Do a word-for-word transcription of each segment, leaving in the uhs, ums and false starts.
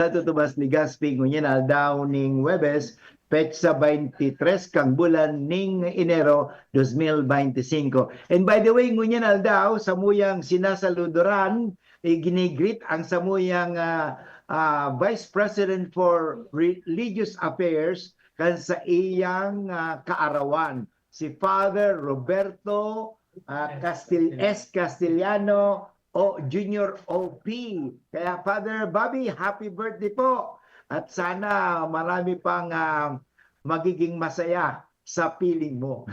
Santo Tomas Legazpi, ngunyan aldaw ning Huwebes, petsa twenty-three kan bulan ning Enero dos mil veintisinko. And by the way, ngunyan aldaw, samuyang sinasaludoran, iginigreet ang samuyang ah, ah, Vice President for Religious Affairs kan sa iyang ah, kaarawan, si Father Roberto ah, Castil S. Castellano o Junior O P. Kaya Father Bobby, happy birthday po. At sana marami pang ah, magiging masaya sa piling mo.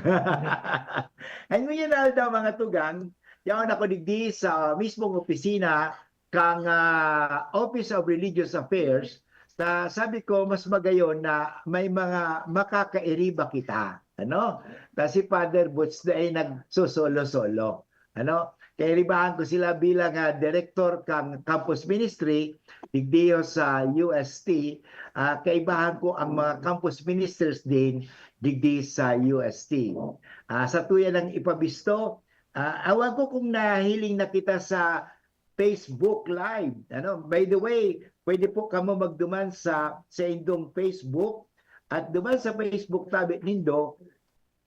And ngunyan aldaw, mga tugang, yaon ako digdi sa mismong opisina kang ah, Office of Religious Affairs. Sa, sabi ko, mas magayon na may mga makakairiba kita. Ano? Ta si Father Boots na ay nagsosolo-solo. Ano? Kairibahan ko sila bilang ah, director kang campus ministry, digdiyo sa U S T. Ah, kaibahan ko ang mga campus ministers din digdi sa U S T. Ah, sa tuya ng ipabisto, ah, awan ko kung nahiling na kita sa Facebook Live. Ano? By the way, pwede po kamo magduman sa, sa indong Facebook. At duman sa Facebook tabi nindo,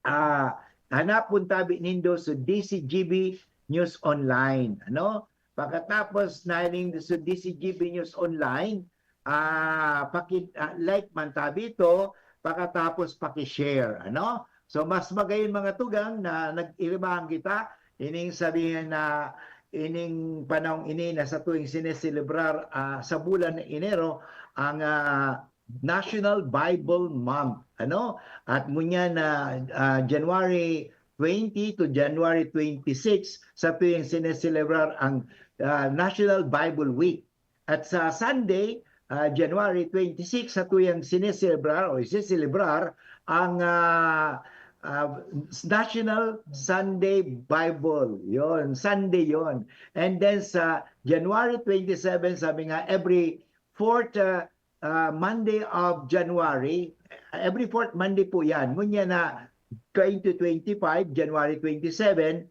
ah, hanapon tabi nindo sa D C G B News Online. Ano? Pagkatapos nahiling sa D C G B News Online, ah, paki, ah, like man tabi ito, pagkatapos paki-share. Ano? So, mas magayon, mga tugang, na nag-iribahan kita, ining sabihin na ining panahon ini na sa tuwing sineselebrar ah, sa bulan ng Enero ang ah, National Bible Month. Ano? At ngunyan na ah, January twenty to January twenty-six, sa tuwing sineselebrar ang ah, National Bible Week. At sa Sunday, ah, January twenty-six, sa tuyang sineselebrar o isiselebrar ang ah, ah, National Sunday Bible. Yon, Sunday yon. And then sa January twenty-seven, sabi nga, every fourth ah, ah, Monday of January, every fourth Monday po yan. Ngunyan na twenty twenty-five, January twenty-seven,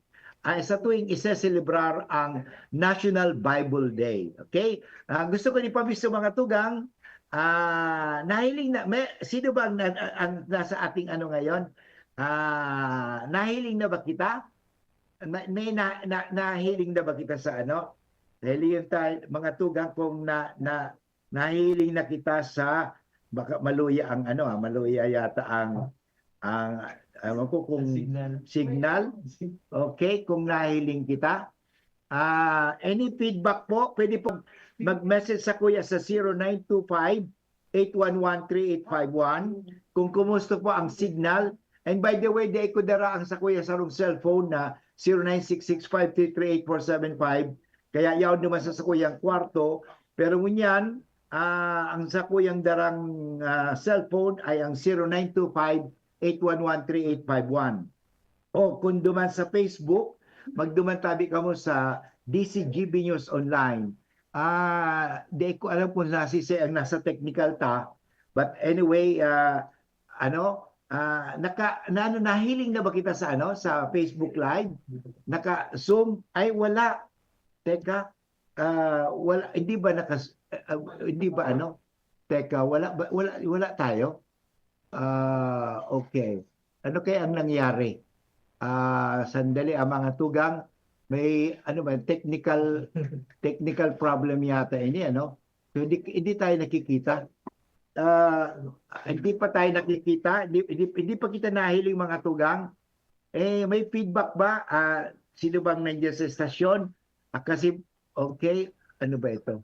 ay sa tuwing iseselebrar ang National Bible Day. Okay? Ah, gusto ko ipabisto, mga tugang, ah, nahiling na, may, sino ba ang, ang, ang nasa ating ano ngayon? Ah, nahiling na ba kita? May, may na, na, nahiling na ba kita sa ano? Nahiling tayo, mga tugang, kung na, na, nahiling na kita sa, baka maluya ang ano, ah, maluya yata ang, ang, ewan ko kung signal. Signal. Okay, kung nahiling kita. Ah, any feedback po, pwede po mag-message sa kuya sa zero nine two five, eight one one, three eight five one. Kung kumusta po ang signal. And by the way, di ko dara ang sa kuya sarong cellphone na zero nine six six five three three eight four seven five. Kaya yaon naman sa sakuyang kwarto. Pero ngunyan, ah, ang sakuyang darang ah, cellphone ay ang zero nine two five, eight one one, three eight five one. O kung duman sa Facebook, magduman tabi kamo sa D C G B News Online. Ah, di ko alam kung nasisay ang nasa technical ta. But anyway, ah, ano, ah, naka, na, ano, nahiling na ba kita sa, ano, sa Facebook Live? Naka-Zoom? Ay, wala. Teka, ah, wala, hindi ba nakas-, ah, hindi ba, ano? Teka, wala ba, wala, wala tayo? Ah, okay. Ano kaya ang nangyari? Ah, sandali, ang mga tugang, may, ano ba, technical, technical problem yata ini, ano? So, hindi, hindi tayo nakikita. Ah, hindi pa tayo nakikita, hindi, hindi, hindi pa kita nahiling, mga tugang. Eh, may feedback ba? Ah, sino bang nandiyan sa estasyon? Ah, kasi, okay, ano ba ito?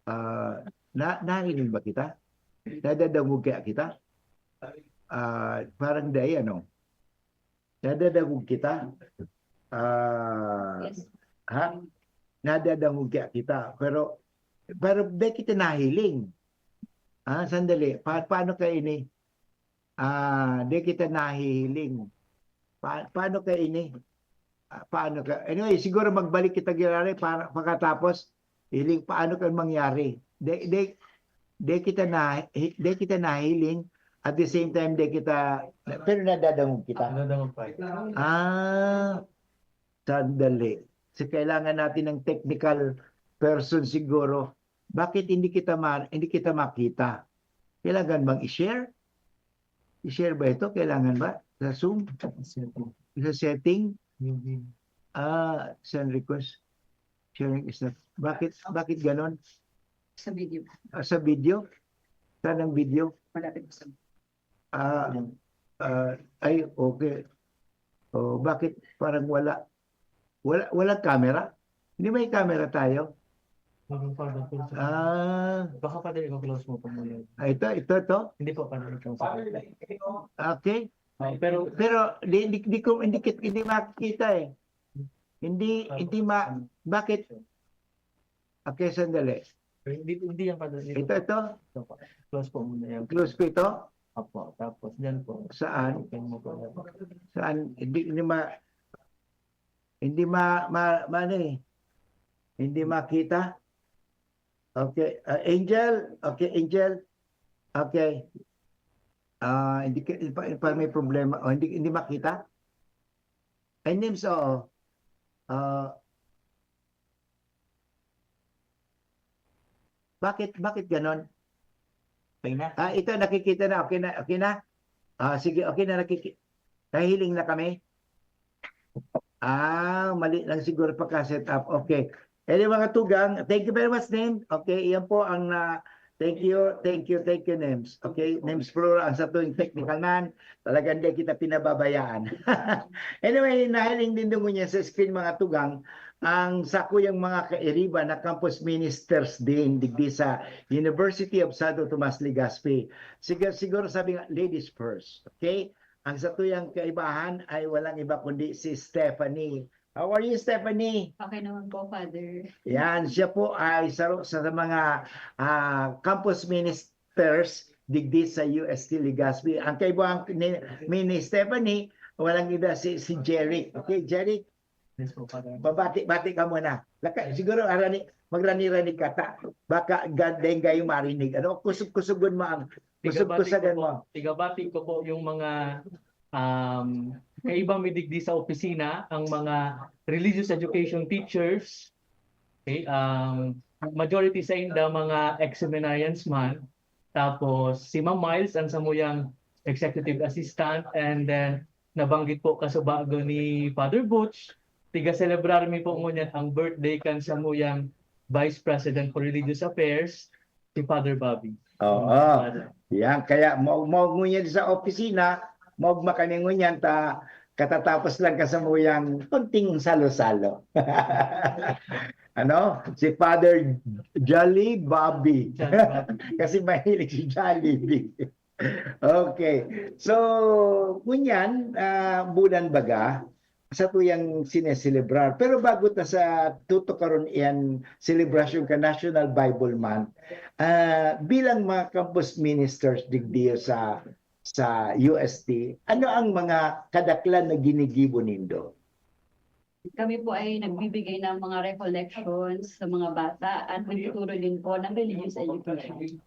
Ah, na, nahiling ba kita? Nadadangog kaya kita? Ah, parang dai, ano? Nadadangog kita? Ah, Yes. Ha? Nadadangog kaya kita? Pero, pero di kita nahiling. Ah, sandali. Pa, paano kaya ini? Ah, di kita nahihiling. Pa, paano kaya ini? Ah, paano ka? Anyway, siguro magbalik kita giraray para pagkatapos, hiling, paano ka mangyari? Di, di, di kita na, di kita nahiling, at the same time, di kita, pero nadadangog kita. Nadadangog pa. Ah, sandali. So, kailangan natin ng technical person siguro. Bakit hindi kita ma-, hindi kita makita? Kailangan bang i-share? I-share ba ito? Kailangan ba? Sa Zoom? Sa setting? Ah, send request. Sharing is not. Bakit, bakit ganon? Sa video. Ah, sa video? Saan ang video? Malapit sa Ah, ah, ay, okay. Oh, bakit parang wala? Wala, walang camera? Hindi may camera tayo? Meron pa doon po sa Ah, Baka, Father, i-close mo po muna. Ah, ito, ito, ito? Hindi po, Father, i-close po. Okay. Ah, pero Pero di, di, di ko, hindi, kit- hindi makikita eh. Hindi, hindi ma, bakit? Okay, sandali. Hindi, hindi yan, Father. Hindi Ito, po. Ito? Ito po. Close po muna yan. Close po ito? Opo. Tapos dyan po. Saan? Open mo po yan. Saan? Hindi, hindi ma, hindi ma, ma, ma, ano eh. Hindi makita. Okay. Ah, Angel. Okay, Angel. Okay. Ah, hindi ka, hindi pa, hindi pa may problema. O, hindi, hindi makita? Ay, Nims, oo. Ah, bakit, bakit ganon? Okay na. Ah, ito, nakikita na. Okay na, okay na. Ah, sige, okay na, nakiki-, nahihiling na kami. Ah, mali lang siguro pagka-set up. Okay. Anyway, mga tugang, thank you very much, Nim. Okay, iyan po ang na, thank you, thank you, thank you, Nims. Okay, Nims Flora, ang satong technical man, talagang di kita pinababayaan. Anyway, nahiling din doon niya sa screen, mga tugang, ang sakuyang mga kairiba na campus ministers din digdi sa University of Santo Tomas, Legazpi. Siguro, siguro sabi nga, ladies first, okay? Ang satuyang kaibahan ay walang iba kundi si Stephanie. How are you, Stephanie? Okay naman po, Father. Yan, siya po ay saro sa mga, ah, campus ministers digdi sa U S T Legazpi. Ang kaibahan ni, ni Stephanie, walang iba si, si Jeric. Okay, Jeric, Yes po, Father. Babati-bati ka muna. Laka, siguro arani, magrani-rani ka ta. Baka ga-, dengga yung marinig. Ano, kusog-kusogon mo ang, Tigabati kusog-kusagan ko po, mo. Tigabati ko po yung mga, um, kaiba mi digdi sa opisina, ang mga religious education teachers. Okay, um, majority sa inda mga ex-seminarians man. Tapos si Ma'am Miles, ang samuyang executive assistant, and then nabanggit po kasubago ni Father Butch, tiga-celebrar mi po ngunyan ang birthday kan samuyang Vice President for Religious Affairs, si Father Bobby. Oo. Father. Yan, kaya mo, mo ngunyan sa opisina, mo kami ngunyan ta, katatapos lang ka samuyang konting salo-salo. Ano? Si Father Jolly Bobby. Jolly Bobby. Kasi mahilig si Jollibee. Okay. So, ngunyan, ah, bulan baga, sa tuyang sineselebrar. Pero bago ta sa tutukaron iyan selebrasyon ka National Bible Month, ah, bilang mga campus ministers digdiyo sa, sa U S T, ano ang mga kadaklan na ginigibo nindo? Kami po ay nagbibigay ng mga recollections sa mga bata at nagtuturo din po ng religious education.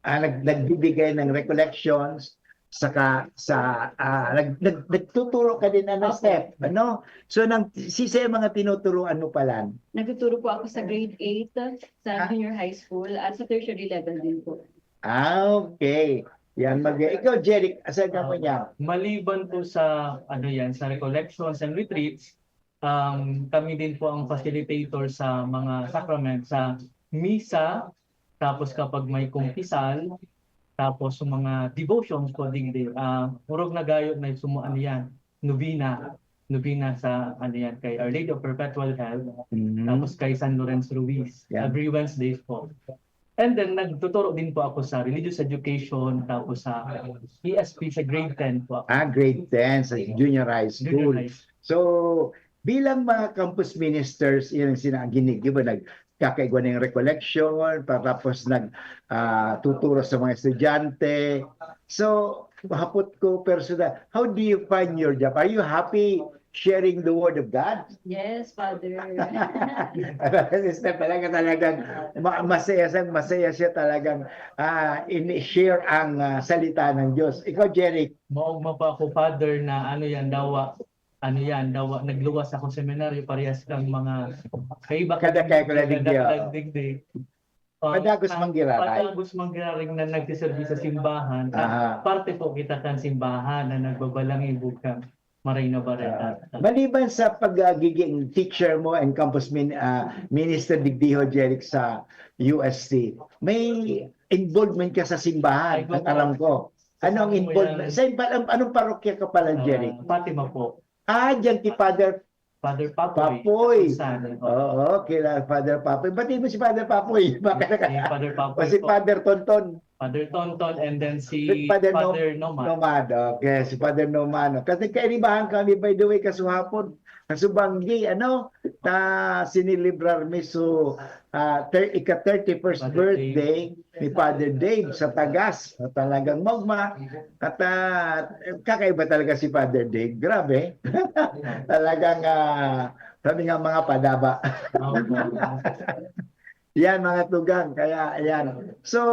Ah, nag-, nagbibigay ng recollections, saka sa, ah, nag-, nag-, nagtuturo ka din, ano, Opo. Steph, ano? So, nang, sisay ang mga tinuturuan mo pala? Nagtuturo po ako sa grade eight, sa Ah. junior high school, at sa tertiary level din po. Ah, okay. Yan, mag-, ikaw, Jeric, asan ka po Ah, niya? Maliban po sa, ano yan, sa recollections and retreats, um, kami din po ang facilitator sa mga sacrament, sa misa, tapos kapag may kumpisal, tapos sa mga devotions po digdi, ah, orog na gayo na sumu-, ano yan, novena, novena sa, ano yan, kay Our Lady of Perpetual Help, Mhm. tapos kay San Lorenzo Ruiz, Yeah. every Wednesdays po. And then, nagtuturo din po ako sa religious education, tapos sa E S P sa grade ten po ako. Ah, grade ten sa junior high school. Junior high. So, bilang mga campus ministers, yan ang sina-, ginig-, di ba, nagkakaigwa ng recollection, pa-, tapos nag, ah, tuturo sa mga estudyante. So, mahapot ko personal, how do you find your job? Are you happy sharing the word of God? Yes, Father. Sister, talaga, talagang ma-, masaya siya, masaya siya talagang, ah, in-share ang, ah, salita ng Diyos. Ikaw, Jeric? Maogma pa ako, Father, na ano yan, dawa, ano yan, dawa, nagluwas ako seminaryo, parehas kang mga kaiba Kada kaya ko lang digdi, kadaklan oo. digdi. Padagos ah, manggiraray. Padagos manggiraray na nagsiserbi sa simbahan. Aha. Parte po kita kan simbahan na nagbabalangibog kan Maray na Bareta. Ah, maliban sa pagiging teacher mo and campus min, ah, minister digdiho, Jeric, sa U S T, may involvement ka sa simbahan, Ay, ang alam ko. Ano ang Sa involvement? Muyan. Sa, anong, anong parokya ka pala, Jeric? Ah, Fatima po. Ah, dyan kay Father Father Papoy. Papoy. San, oh. Oo, kila Father Papoy. Batiin mo si Father Papoy. Baka Si Father Papoy O si po. Father Tonton. Father Tonton and then si Father Nom- Father Nomad. Nomad, okay. Si Father Nomad. Kasi kairibahan kami, by the way, kasuhapon. Kasubanggi, ano, na sinilibrar mi so, ah, ter- ika thirty-first Father birthday ni Father Dave sa Tagas. Na talagang magma. At ah, kakaiba talaga si Father Dave. Grabe. Talagang, ah, sabi nga mga padaba. Oo. Yan, mga tugang. Kaya, ayan. So,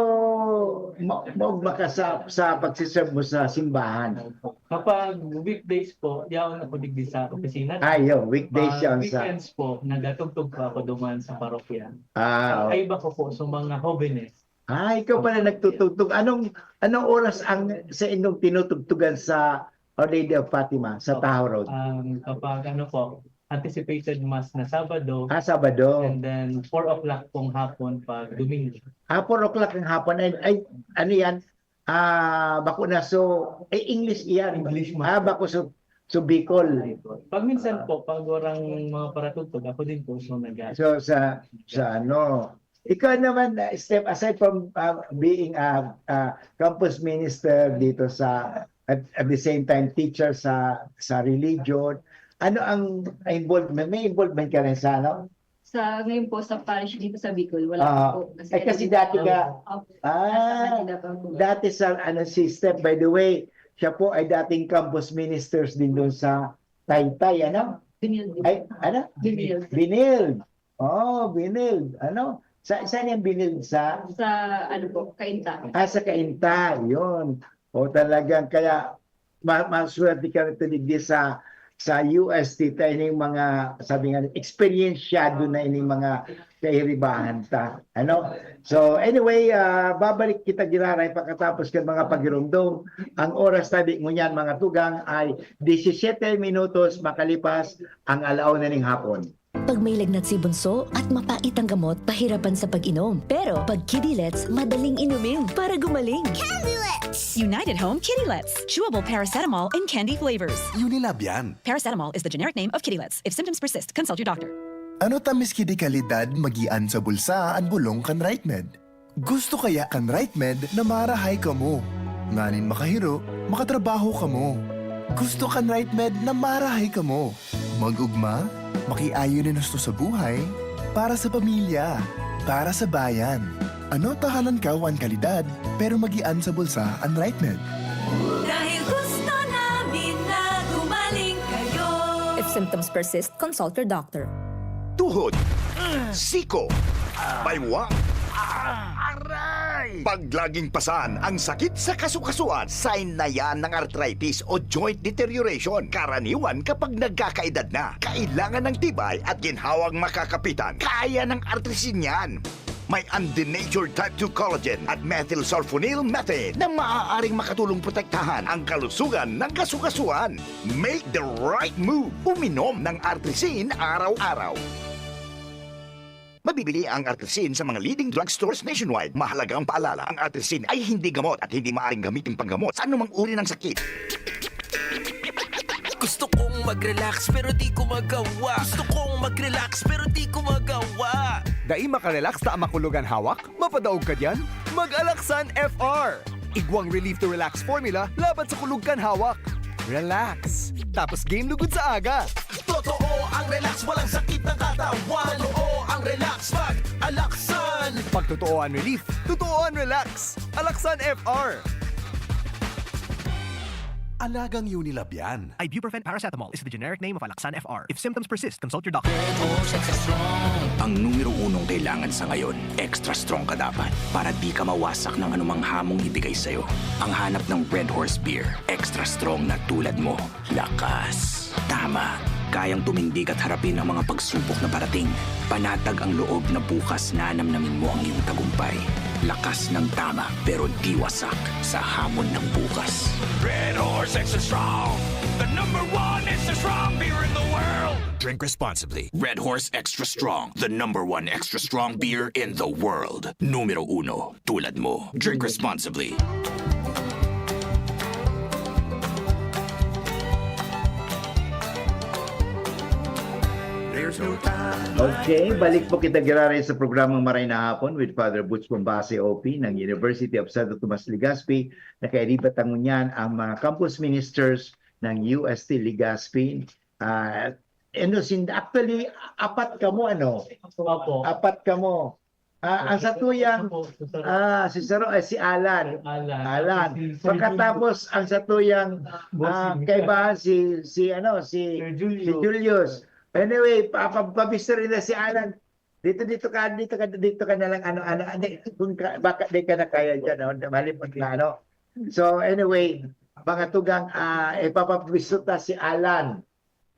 ma- magma ka sa, sa pagsiserve mo sa simbahan. Kapag weekdays po, yaon ako digdi sa opisina. Ah, yun. Weekdays Pag yan sa... weekends po, nagatugtog po ako duman sa parokya. Ah, Ang kaiba ko po sa mga hobenes. ah, ikaw pala nagtutugtog. Anong anong oras ang sa inyong tinutugtugan sa Our Lady of Fatima sa Tahaw Road? Um, kapag ano po, anticipated mass na Sabado, Ah, Sabado. And then four o'clock pong hapon pag Domingo. Ah, four o'clock ng hapon. Ay, ay, ano yan? Ah, bako na so, eh, English iyan. English, ma'am. Ah, bako so, so Bicol. Pag minsan po, pag warang mga paratugtog, ako din po so nag- So sa sa ano, ikaw naman, uh, Steph, aside from uh, being a uh, campus minister dito sa at, at the same time teacher sa sa religion, ano ang involvement? May involvement ka rin sa ano? Sa ngayon po, sa parish dito sa Bicol, wala Ah, pa po. Eh kasi dati ka, Opo, ah, nasa Manila pa po. Dati sa ano si Steph, by the way, siya po ay dating campus ministers din doon sa Taytay, ano? Binilde. Ay, ano? Binilde. Binild. Oh, Binild. Ano? Sa saan yung Binild sa Sa ano po, Kainta. Ah, sa Kainta, yun. O talagang kaya ma- maswerte ka rin digdi sa sa U S T ta ining mga sabi nga eksperyensyado na ining mga kairibahan ta, ano? So anyway, ah, babalik kita giraray pagkatapos kan mga pagirumdom. Ang oras tabi ngunyan, mga tugang, ay disisyete minutos makalipas ang alauna ning hapon. Pag may lagnat si bunso at mapait ang gamot, pahirapan sa pag-inom. Pero pag Kidilets, madaling inumin para gumaling. United Home Kidilets. Chewable paracetamol and candy flavors. Unilab yan. Paracetamol is the generic name of Kidilets. If symptoms persist, consult your doctor. Ano ta miski di kalidad, magian sa bulsa an bulong kan Right Med. Gusto kaya kan Right Med na marahay kamo? Nganing makahiro, makatrabaho kamo. Gusto kan Right Med na marahay kamo? Mag-ugma, makiayo nin husto sa buhay, para sa pamilya, para sa bayan. Ano ta halangkaw an kalidad, pero magian sa bulsa an Right Med. Dahil gusto namin na gumaling kayo. If symptoms persist, consult your doctor. Tuhod, siko, baywang, aray! Pag laging pasan ang sakit sa kasukasuan, sign na yan ng arthritis o joint deterioration. Karaniwan kapag nagkakaedad na, kailangan ng tibay at ginhawang makakapitan. Kaya ng artrisin yan. May undenatured type two collagen at methylsulfonyl methane na maaaring makatulong protektahan ang kalusugan ng kasukasuan. Make the right move. Uminom ng Artrisin araw-araw. Mabibili ang Artrisin sa mga leading drugstores nationwide. Mahalagang paalala, ang Artrisin ay hindi gamot at hindi maaaring gamitin panggamot sa anumang uri ng sakit. Gusto kong mag-relax pero di ko magawa. Gusto kong mag-relax pero di ko magawa. Dai makarelax ta makulog an hawak? Mapadaog ka diyan? Mag-Alaxan F R! Igwang Relief to Relax formula laban sa kulog kan hawak. Relax. Tapos game lugod sa aga. Totoo ang relax, walang sakit ng katawan. Totoo ang relax, mag-Alaxan. Pag totoo ang relief, totoo ang relax. Alaxan F R. Alagang Unilab yan. Ibuprofen paracetamol is the generic name of Alaxan F R. If symptoms persist, consult your doctor. Ang numero unong kailangan sa ngayon, extra strong ka dapat para di ka mawasak ng anumang hamong ibigay sa'yo. Ang hanap ng Red Horse Beer, extra strong na tulad mo. Lakas. Tama. Kayang tumindig at harapin ang mga pagsubok na parating. Panatag ang loob na bukas nanamnamin mo ang iyong tagumpay. Lakas ng tama, pero di wasak sa hamon ng bukas. Red Horse Extra Strong, the number one extra strong beer in the world. Drink responsibly. Red Horse Extra Strong, the number one extra strong beer in the world. Numero uno, tulad mo. Drink responsibly. Okay, balik po kita giraray sa programang Maray na Hapon with Father Butch Bombase, O P ng University of Santo Tomas Legazpi, nakairibat ang ngunyan ang mga campus ministers ng U S T Legazpi. Ah, ano, sin-, actually, apat kamo, ano? Opo. Apat kamo. Ah, ang satuyang, Opo, si Sir ah, si Saro, eh, si Alan. Alan. Alan. Si Sir Pagkatapos, ang satuyang Boss ah, Jimmy. Kaibahan, si, si, ano, si, Sir si Julio. Julius. Anyway, pa- pa- pabista rin na si Alan. Dito, dito ka, dito ka, dito ka na lang, ano, ano, ano, kung ka, baka di ka na kaya dyan, ano, malipot na, ano. So, anyway, mga tugang, ah, ipapabisto ta si Alan.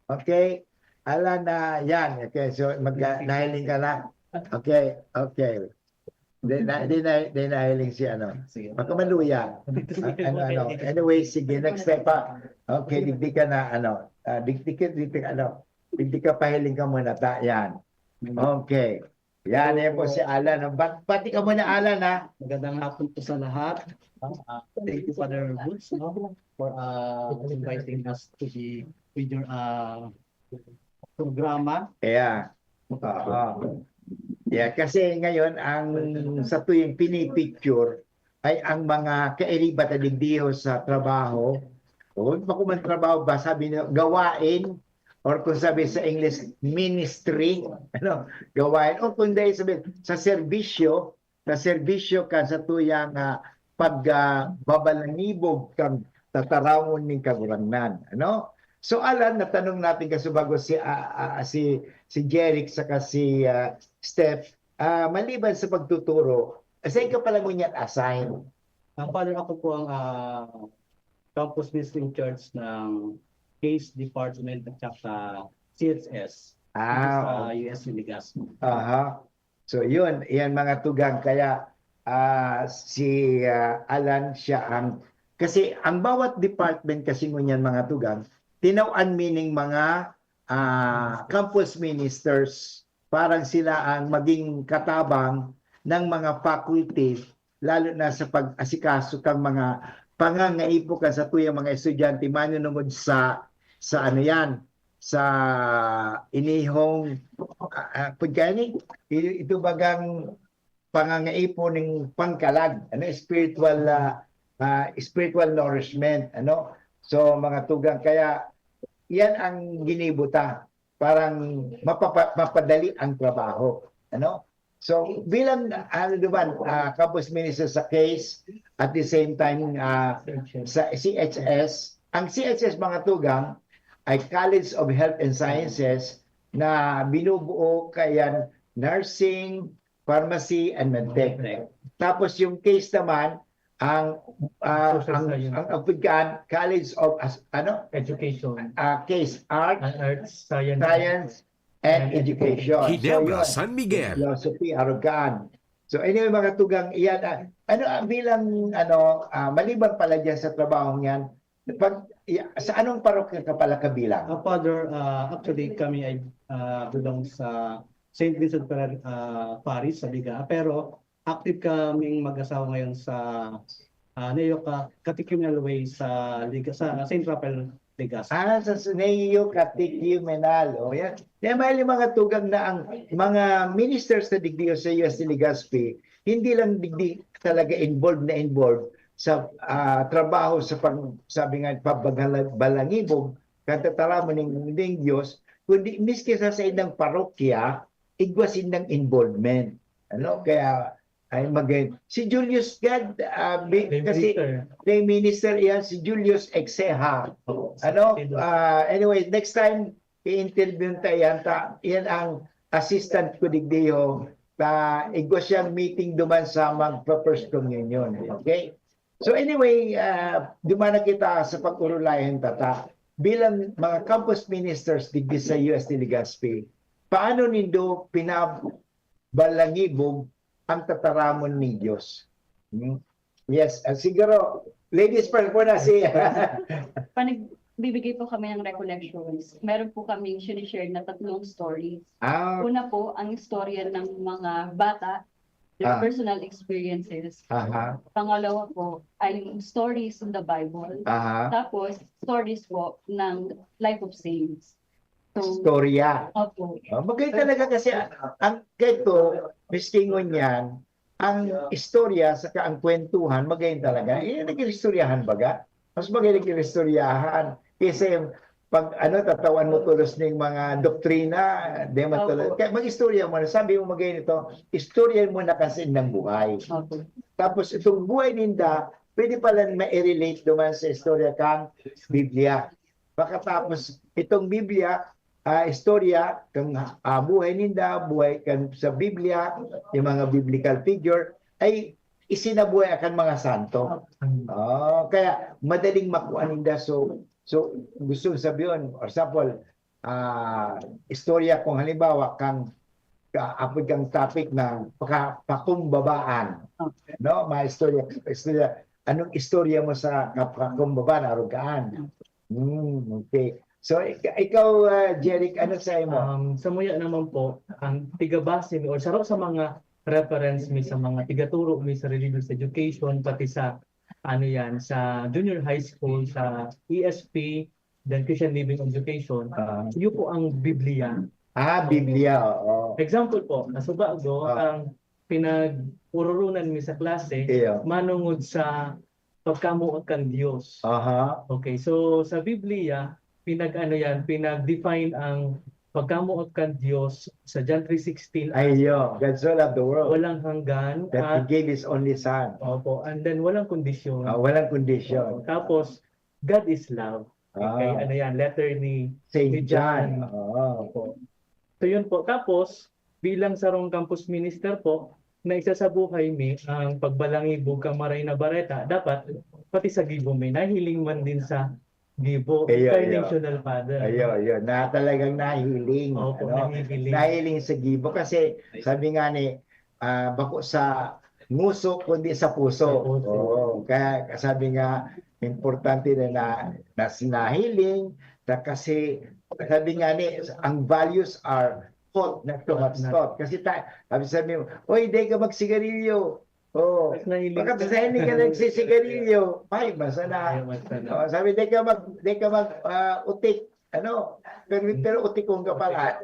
Okay? Alan, na yan. Okay, so, mag, nahiling ka na. Okay, okay. Di na, di na, di nahiling si ano. Sige. Magkamaluya. Ano, ano. Anyway, sige, next time pa. Okay, digdi ka na, ano. Ah, digdi ka, digdi ka, ano. Digdi ka, pahiling ka muna. Ta, yan. Okay. Yan, yan po si Alan. Ba- Pati ka muna, Alan, ha? Magandang hapon po sa lahat. Ah, thank you, Father Butch, no, for uh, inviting us to the with your uh, programa. Yeah. Oo. Yeah, kasi ngayon, ang satuyang pinipicture ay ang mga kairiba ta digdiho sa trabaho. O, bako man trabaho ba, sabi niyo, gawain, or kung sabi sa English, ministry, ano, gawain, o kung dahil sabi, sa serbisyo, sa serbisyo kan satuyang ah, pag ah, babalangibog kan tataramon ning Kagurangnan, ano? So, Alan, natanong natin kasubago si ah, ah, si si Jeric saka si ah, Steph, ah, maliban sa pagtuturo, saan ka pala ngunyan assign? Ang Father, ako po ang ah, campus ministry in charge ng case department at saka C H S dito sa Ah, U S Legazpi. Aha. So yun, yan mga tugang. Kaya ah, si ah, Alan siya ang, kasi ang bawat department kasi ngunyan mga tugang, tinawan meaning mga ah, campus ministers, parang sila ang maging katabang ng mga faculty, lalo na sa pag-asikaso kang mga pangangaipo kan satuyang mga estudyante manunungod sa sa ano yan, sa inihong uh, uh, ito bagang pangangaipo ning pangkalag, ano, spiritual ah, ah, spiritual nourishment, ano. So mga tugang, kaya yan ang ginibo ta, parang mapapa- mapadali ang trabaho, ano. So bilang ano naman, ah, campus minister sa case, at the same time ah, sa C H S, ang C H S mga tugang ay College of Health and Sciences na binubuo kayan nursing, pharmacy, and medtech. Tapos yung case naman, ang ah, Social ang science. Ang African College of as- ano Education. Ah, case art, An arts, science. Science, and And Education. So, Ginebra, yun. San Miguel. Philosophy, Arrogan. So anyway, mga tugang iyan, ah, ano ah, bilang ano, ah, maliban pala diyan sa trabaho niyan, pag i- sa anong parokya ka pala kabilang? Ah, Father, ah, actually kami ay ah, belong sa Saint Vincent Ferrer ah, Parish sa Liga. Pero active kaming mag-asawa ngayon sa ah, Neo Ca- Catechumenal Way sa Liga sa Saint Raphael Legazpi. Ah, sa Neo Catechumenal. O yan. Kaya may mga tugang na ang mga ministers na digdiyo sa U S T Legazpi, hindi lang digdi talaga involved na involved sa ah, trabaho sa pag, sabi nga, pagbabalangibog, katataramon ng, ng Diyos, kundi miski sa sa indang parokya, igwa sindang involvement. Ano? Kaya, ay mag si Julius Gad, ah, bi- Lay kasi minister. lay minister iyan, si Julius Exeha. Oo, Ano? si- Ah, anyway, next time, i-interview ta iyan. Ta, iyan ang assistant ko digdiyo. Ta, igwa siyang meeting duman sa magpa-first communion. Okay? So anyway, ah, duman na kita sa pag-urulayan tata. bilang mga campus ministers digdi sa U S T Legazpi, paano nindo pinabalangibog ang tataramon nin Dios? Hmm? Yes, ah, siguro, ladies first po na si... Pag nagbibigay po kami ng recollections, meron po kami sinishare na tatlong stories. Ah, Una po, ang istorya ng mga bata, their Ah. personal experiences. aha, Pangalawa po ay stories in the Bible. aha. Tapos, stories po ng life of saints. So, Storya. Opo. Oh, magayon talaga kasi ang, ang kento, miskingon yan, ang istorya saka ang kwentuhan, magayon talaga. Eh, nag-iistoryahan baga? Mas magayon nag-iistoryahan. Kasi pag ano, tatawan mo tulos ning mga doktrina, di man Opo. tulos. Kaya mag-istorya mo na. Sabi mo magayon ito, istorya mo na kasi ng buhay. Opo. Tapos itong buhay ninda, pwede pala ma-relate naman sa istorya kang Biblia. Pagkatapos, itong Biblia, ah, istorya kang ah, buhay ninda, buhay kan sa Biblia, yung mga biblical figure, ay isinabuhay akan mga santo. Oh, kaya madaling makuha ninda. So, so gusto sabihin, for example, ah, istorya kung halimbawa kang ka apod kang topic na paka, pakumbabaan. Okay. No, mga istorya, istorya. Anong istorya mo sa kapakumbaba na arugaan? Hmm, okay. So, ik- ikaw, ah, Jeric, ano sa imo? Um, sa muya naman po, ang tigabase mi or saro sa mga reference mi sa mga tigaturo mi sa religious education, pati sa ano yan, sa junior high school, sa E S P, then Christian Living Education, Ah, iyo po ang Biblia. ah, Biblia, oo. Example po, nasubago, Ah. ang pinag-ururunan mi sa klase, Iyo. manungod sa pagkamuot kan Dios. Aha. Okay, so sa Biblia, pinag-ano yan, pinag-define ang pagkamuot kan Dios sa John three sixteen. Ay, yo, God so loved the world Walang hanggan that He at gave His only Son. Opo, and then walang kondisyon. Ah, walang condition. Opo, tapos, God is love. Okay, Ah, ano yan, letter ni Saint ni John. John. Oo. Opo. So yun po. Tapos, bilang sarong campus minister po, na isa sa buhay mi ang pagbalangibog kan Maray na Bareta, dapat pati sa gibo mi, nahiling man din sa gibo, Iyo, iyo. International Father. Ayo, ayo. Na talagang nahiling. Opo, Ano? nahihiling. Nahiling sa gibo. Kasi sabi nga ni, ah, bako sa nguso, kundi sa puso. Sa puso. Oo. Kaya sabi nga, importante na, na, na nahiling, na kasi sabi nga ni, ang values are taught, not so much Not- taught. Kasi ta, sabi, sabi mo, "Oy, di ka magsigarilyo." Oh, Mas nahiling baka ka. Sa hindi ka nagsisigarilyo. Ay, basta na. Ay, basta na. Oh, sabi, "Di ka mag, di ka mag, ah, utik." Ano? Pero, pero utikon ka pala.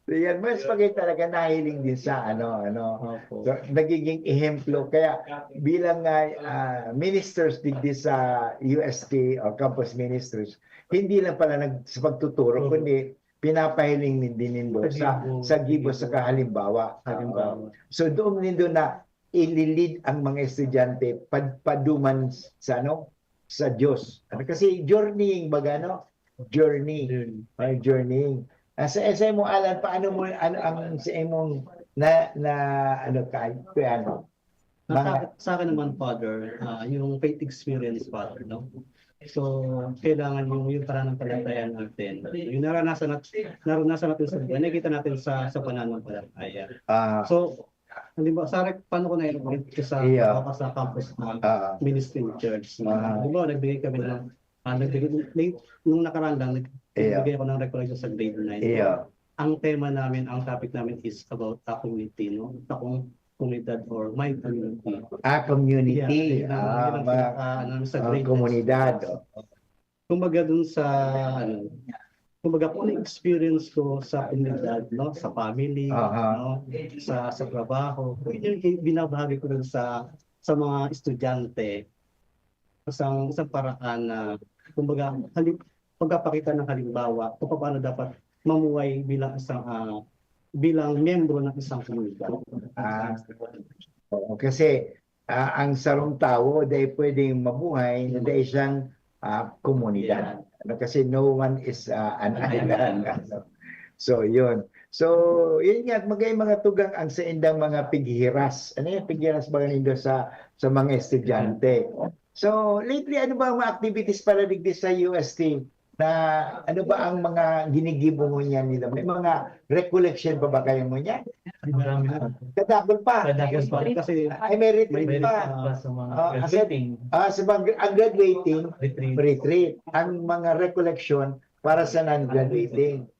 So, yan, mas pagay talaga nahiling din sa ano, ano. Opo. So, nagiging ehemplo. Kaya bilang nga ah, ministers digdi sa U S T o campus ministers, hindi lang pala nag, sa pagtuturo, Opo. Kundi pinapahiling din nindo Sa sa, gibo. sa gibo Sa sa halimbawa. Halimbawa. So, doon nindo na ililid ang mga estudyante pad, paduman sa ano, sa Diyos. Ano, kasi journeying baga, no? Journey. Yun. Ay, journeying. Ah, sa, sa imo, Alan, paano mo, ano ang sa imong na, na, ano ka, kaya ano? Sa, sa, sa akin naman, Father, ah, yung faith experience, Father, no? So, kailangan yung, yung pananampalataya natin. Yung naranasan natin, naranasan natin sa buhay, nakikita natin sa, sa pananampalataya. Ah, So, halimbawa, sa rek-, paano ko na-invite ko sa, Yeah. ako sa campus ng ah, Ministry Church? Ah. Halimbawa, nagbigay kami ng, ah, nagbigay, late, nung nakaraan lang, nag- Yeah. nagbigay ako ng recollection sa grade nine. Iya. Ang tema namin, ang topic namin is about a community, no? Sa kung komunidad or my community. Ah, community. Yeah, yun ang, Ah, yun ang mga pinaka, ano, sa ah, grade komunidad. Kumbaga dun sa, ano, kumbaga kung ano experience ko sa komunidad, no? Sa family, Aha. no? Sa, sa trabaho. Yun yung binabahagi ko dun sa, sa mga estudyante. Isang, isang paraan na, kumbaga, halim-, pagpapakita ng halimbawa kung paano dapat mamuhay bilang isang, ah, bilang miyembro ng isang komunidad. Ah. Oo, kasi ah, ang sarong tawo dai pwedeng mabuhay na dai siyang ah, komunidad. Ano, kasi no one is ah, an island. So, yun. So, yun nga, magay mga tugang ang sa indang mga pighiras. Ano yung pighiras ba nindo sa sa mga estudyante? So, lately, ano ba ang mga activities para digdi sa U S T? Na ano ba ang mga ginigibo ngunyan nila? May mga recollection pa ba kayo ngunyan? Marami na. Kadakol pa. Kadakol pa. Kasi Ay, may retreat may pa. Retreat pa sa mga Ah, kasi, graduating. Ah, sa mga, ang graduating, Retreat. Retreat. Ang mga recollection para sa non-graduating.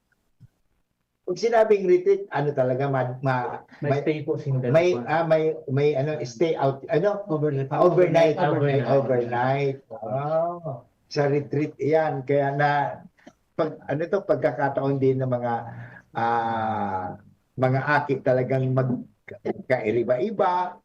Pag sinabing retreat, ano talaga, ma-, ma-, May may, stay po, single may, po. Ah, may, may ano, stay out, ano? Overnight. Overnight. Overnight. Overnight. Oh, sa retreat yan. Kaya na, pag, ano to, pagkakataon din ng mga, ah, mga aki talagang magkairiba-iba.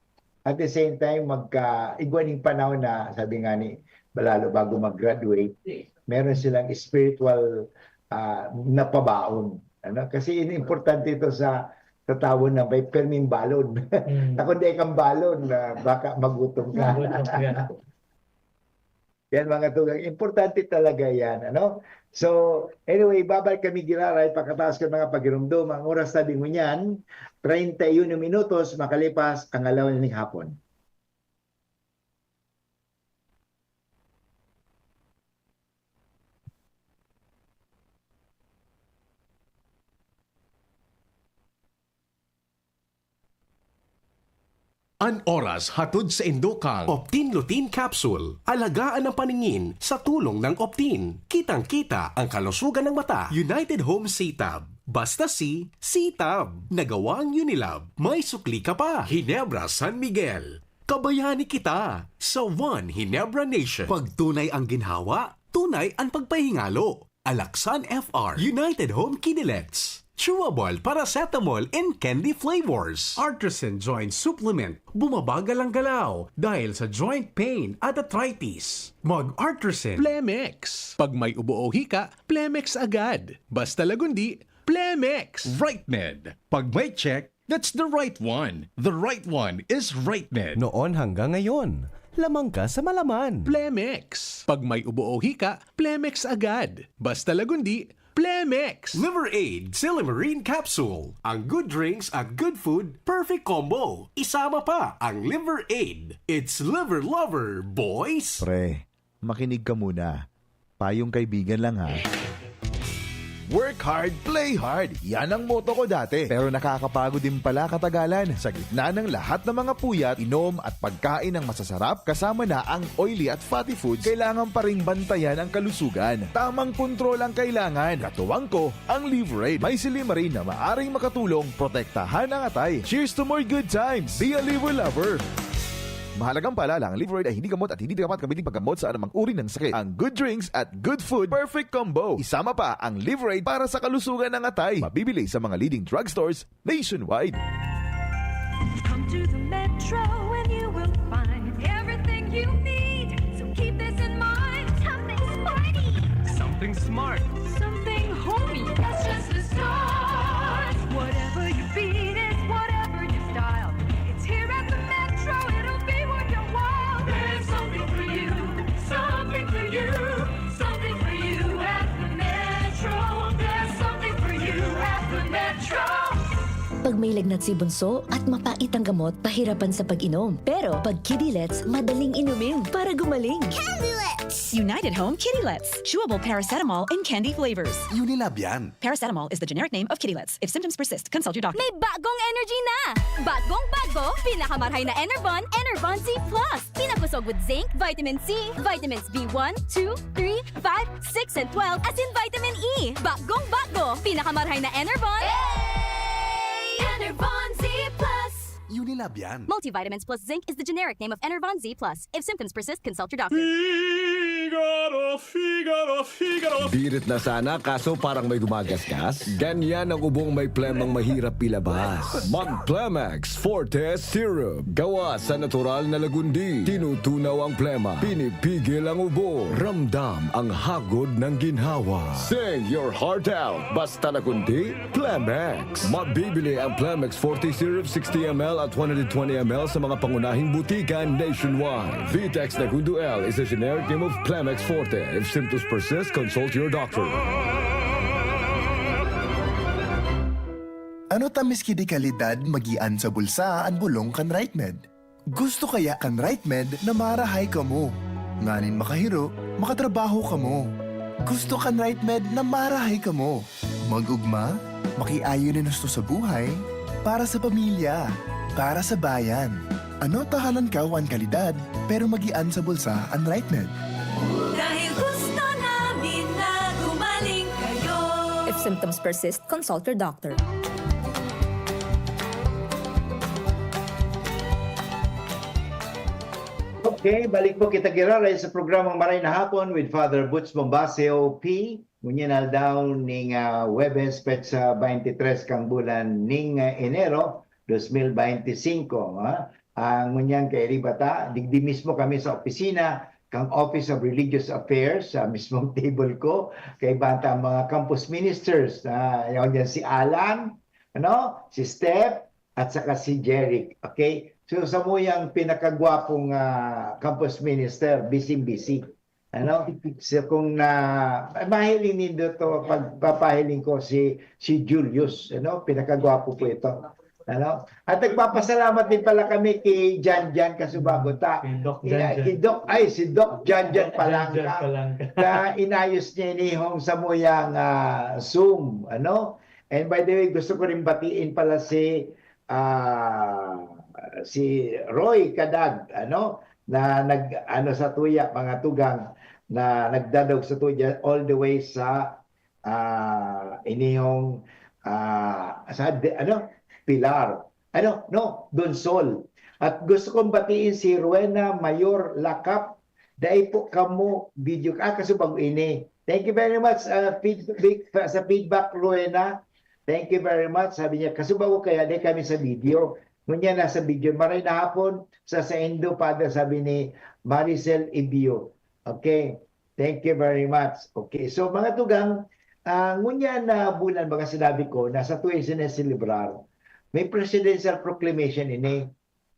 At the same time, magka, igwa ning panahon na, sabi nga ni Balalo, bago mag-graduate, meron silang spiritual, ah, na pabaon. Ano? Kasi ini-, importante ito sa, sa tawo na may perming balon. Mm. Na kung di kang balon, na baka magutom ka. Magutom ka. Yan, mga tugang. Importante talaga yan, ano? So, anyway, babalik kami giraray pagkatapos ng mga pagirumdom. Ang oras, sabi ngunyan, treinta y uno minutos makalipas ang alaw ning hapon. An oras hatod saindo kan Optin Lutein Capsule. Alagaan ang paningin sa tulong ng Optin. Kitang-kita ang kalusugan ng mata. United Home C-Tab. Basta C, C-Tab. Nagawang Unilab. May sukli ka pa. Ginebra San Miguel. Kabayani kita sa One Ginebra Nation. Pag tunay ang ginhawa, tunay ang pagpahingalo. Alaxan F R, United Home Kidilets. Chewable paracetamol in candy flavors. Artisan Joint Supplement, bumabagal ang galaw dahil sa joint pain at arthritis. Mag-Artisan Plemex. Pag may ubo o hika, Plemex agad. Basta lagundi, Plemex. Right Med. Pag may check, that's the right one. The right one is Right Med. Noon hanggang ngayon, lamang ka sa malaman. Plemex. Pag may ubo o hika, Plemex agad. Basta lagundi, Plemex. Liver Aid, Silimarin Capsule. Ang good drinks at good food, perfect combo. Isama pa ang Liver Aid. It's Liver Lover, boys! Pre, makinig ka muna. Payong kaibigan lang, ha. Work hard, play hard. Yan ang motto ko dati. Pero nakakapagod din pala katagalan. Sa gitna ng lahat ng mga puyat, inom at pagkain ng masasarap, kasama na ang oily at fatty foods, kailangan pa ring bantayan ang kalusugan. Tamang kontrol ang kailangan. Katuwang ko, ang Liverade. May silimarin na maaring makatulong protektahan ang atay. Cheers to more good times! Be a Liver Lover! Mahalagang paalala, ang Liverade ay hindi gamot at hindi dapat gamitin paggamot sa anumang uri ng sakit. Ang good drinks at good food, perfect combo. Isama pa ang Liverade para sa kalusugan ng atay. Mabibili sa mga leading drugstores nationwide. Come to the Metro and you will find everything you need. So keep this in mind. Something sporty. Something smart. Something homey. That's just the start. Whatever your beat is, whatever your style, it's here at the Metro. It'll be worth your while. There's something for you. Something for you. Something for you at the Metro. There's something for you at the Metro. Pag may lagnat si Bunso at mapait ang gamot, pahirapan sa pag-inom. Pero pag Kidilets, madaling inumin para gumaling. Kidilets! United Home Kidilets. Chewable paracetamol in candy flavors. Unilab yan. Paracetamol is the generic name of Kidilets. If symptoms persist, consult your doctor. May bagong energy na! Bagong bago, pinakamarhay na Enervon, Enervon Z plus. Pinakusog with zinc, vitamin C, vitamins B one, two, three, five, six, and twelve, asin vitamin E. Bagong bago, pinakamarhay na Enervon. Enervon Z plus. Unilab yan. Multivitamins plus zinc is the generic name of Enervon Z plus. If symptoms persist, consult your doctor. Figaro, Figaro, Figaro. Birit na sana, kaso parang may gumagasgas. Ganyan ang ubong may plemang mahirap ilabas. Mag Plemex Forte Syrup. Gawa sa natural na lagundi. Tinutunaw ang plema. Pinipigil ang ubo. Ramdam ang hagod ng ginhawa. Sing your heart out. Basta lagundi, Plemex. Mabibili ang Plemex Forte Syrup sixty M L at one hundred twenty M L sa mga pangunahing butika nationwide. Vitex Nagundo L is a generic name of Plemex Forte. If symptoms persist, consult your doctor. Ano ta miski di kalidad magian sa bulsa an bolong kan Right Med? Gusto kaya kan Right Med na marahay kamo? Nganing makahiro, makatrabaho kamo. Gusto kan RightMed na marahay kamo. Mag-ugma, makiayon na gusto sa buhay, para sa pamilya, para sa bayan. Ano ta halangkaw an kalidad, pero magian sa bulsa an RightMed. Dahil gusto namin na gumaling kayo. If symptoms persist, consult your doctor. Okay, balik po kita giraray sa programang Maray na Hapon with Father Butch Bombaseo P. Ngunyan aldaw ning ah, Huwebes, petsa twenty-three kang bulan ning ah, Enero, dos mil beintisinko. Ha? Ah, ngunyan kay Ribata, digdi mismo kami sa opisina kang Office of Religious Affairs sa mismong table ko. Kay banta mga campus ministers, ah, yan si Alan, ano, si Steph, at saka si Jeric. Okay? So, samuyang pinakagwapong ah, campus minister, busy-busy. Ano? So, kung na mahiling nindo to, pagpapahiling ko si si Julius, ano? Pinakagwapo po ito. Ano? At nagpapasalamat din pala kami kay Jan Jan Kasubago ta. Kay Doc Ina- Jan Jan. Kay Doc, ay, si Doc Jan Jan Jan Jan Palangka. Palangka. Na inayos niya ini hong samuyang ah, Zoom, ano? And by the way, gusto ko rin batiin pala si ah, si Roy Kadag, ano, na nag ano sa tuya, mga tugang, na nagdadog sa tuya all the way sa ah, inihong ah, sa de- ano, Pilar. Ano, no, Donsol. At gusto kong batiin si Rowena Mayor Lakap. Dai po kamo video ah, kasubago ini. Thank you very much ah, feed, feed- sa feedback, Rowena. Thank you very much. Sabi niya, kasubago kaya di kami sa video. Ngunyan nasa video. Maray na hapon sa saindo, Father, sabi ni Maricel Ibio. Okay. Thank you very much. Okay. So, mga tugang, ah, ngunyan na bulan, baga sinabi ko, nasa tuwing sineselebrar, may presidential proclamation ini.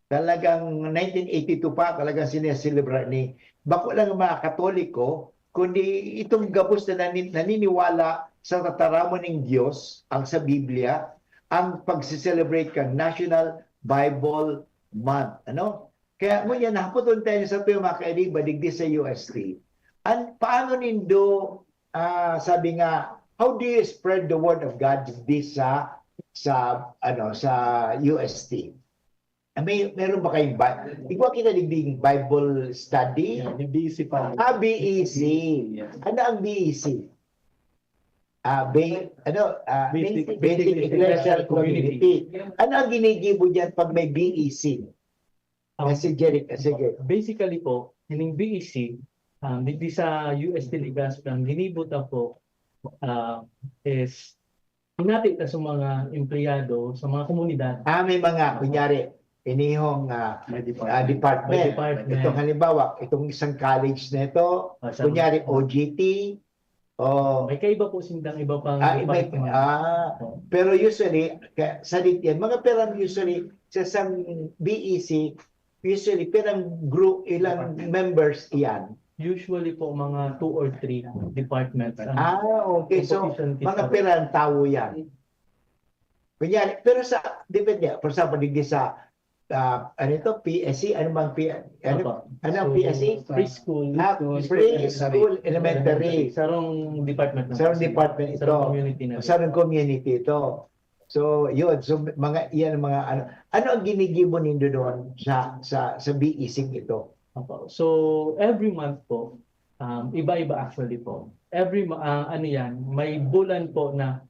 Talagang nineteen eighty-two pa, talagang sineselebrar ni, bako lang ang mga Katoliko, kundi itong gabos na nani- naniniwala sa tataramon ning Dios, ang sa Biblia, ang pagse-celebrate kan National Bible Month. Ano? Kaya ngunyan, nahapoton tayo sa tuyo, mga kairiba, digdi sa U S T. An, paano nindo, ah, sabi nga, how do you spread the word of God digdi sa, sa, ano, sa U S T? Ah, may, meron ba kayong Bi-, igwa kita digdi Bible study? Yeah, may B E C pa. Ah, B E C. Ano ang B E C? Ah, ba- ano, ah, Basic- Basic Ecclesial Community. Ano ang ginigibo diyan pag may B E C? Ah, si Jeric, ah, sige. Basically po, ining B E C, um, digdi sa U S T Legazpi, ang ginibo ta po ah, is hinati ta sa mga empleyado, sa mga komunidad. Ah, may mga, kunyari, inihong ah, May ah, department. May department. Itong halimbawa, itong isang college na ito, Ah, sa- kunyari, O G T, o May kaiba po sindang iba pang ah, may, department. ah, pero usually, ka- sa D T N, mga perang usually, sa isang B E C, usually, perang group, ilang members iyan. Usually po, mga two or three departments. ang Ah, okay. So, composition mga kita. perang tao yan. Kunyari, pero sa, depende, for example, digdi sa, ah, ano ito, P S C, ano bang P, ano, Opo. ano ang So, P S C? Preschool. Ah, preschool, elementary. Sarong department. na Sarong po. department ito. Sarong community na. Sarong community ito. So, yun. So, mga, yan ang mga, ano, ano ang ginigibo nindo doon sa, sa, sa B E C ito? Opo. So, every month po, um, iba-iba actually po. Every, ma- ah, ano yan, may bulan po na,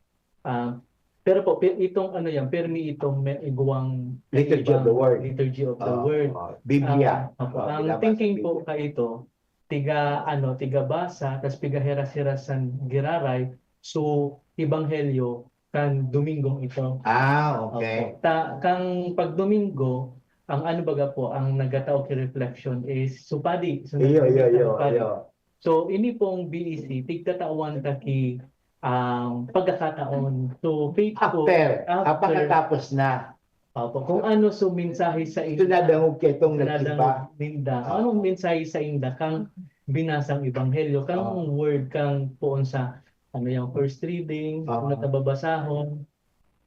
ah, pero po, pi- itong ano yan, permi itong may igwang Liturgy of the ibang Word. Liturgy of the Ah, Word. ah, Biblia. Ah, opo. Ah, Ang binabasa thinking Biblia. po ka ito, tiga, ano, tiga basa, tas pigaheras-heras san giraray, so, ebanghelyo kan Domingong ito. Ah, okay. Opo. Ta, kang pag Domingo, ang ano baga po, ang nagatao ki reflection is supadi. So, Iyo, iyo, nagpapadi. iyo, iyo. So, ini pong B E C, tigtatawan ta ki um, pagkakataon. So, faith po, After, ah, after, pagkatapos na. Opo, kung ano so mensahe sa Ito nadangog ka itong Nadangog nagsimba. Ninda. Ah. Anong mensahe sa inda kang binasang ebanghelyo, kang Ah. word, kang poon sa ano yung first reading, Ah. una ta babasahon,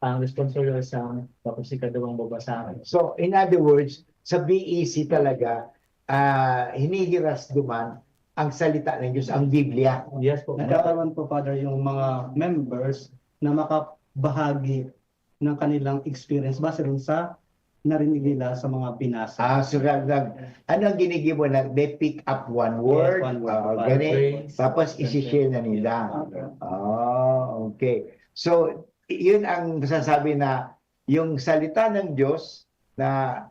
ang responsorial sa tapos ikadawang babasahon. So, in other words, sa B E C talaga, ah, hinihiras duman ang salita ng Diyos, ang Biblia. Yes po. Nagkakaroon po, Father, yung mga members na makabahagi ng kanilang experience base rin sa narinig nila sa mga binasa. Ah, so, nag, nag, ano ang ginigibo na they pick up one word, One word. ah, One gani, phrase. Tapos isi-share na nila. Ah, okay. So, yun ang nasasabi na yung salita ng Diyos na,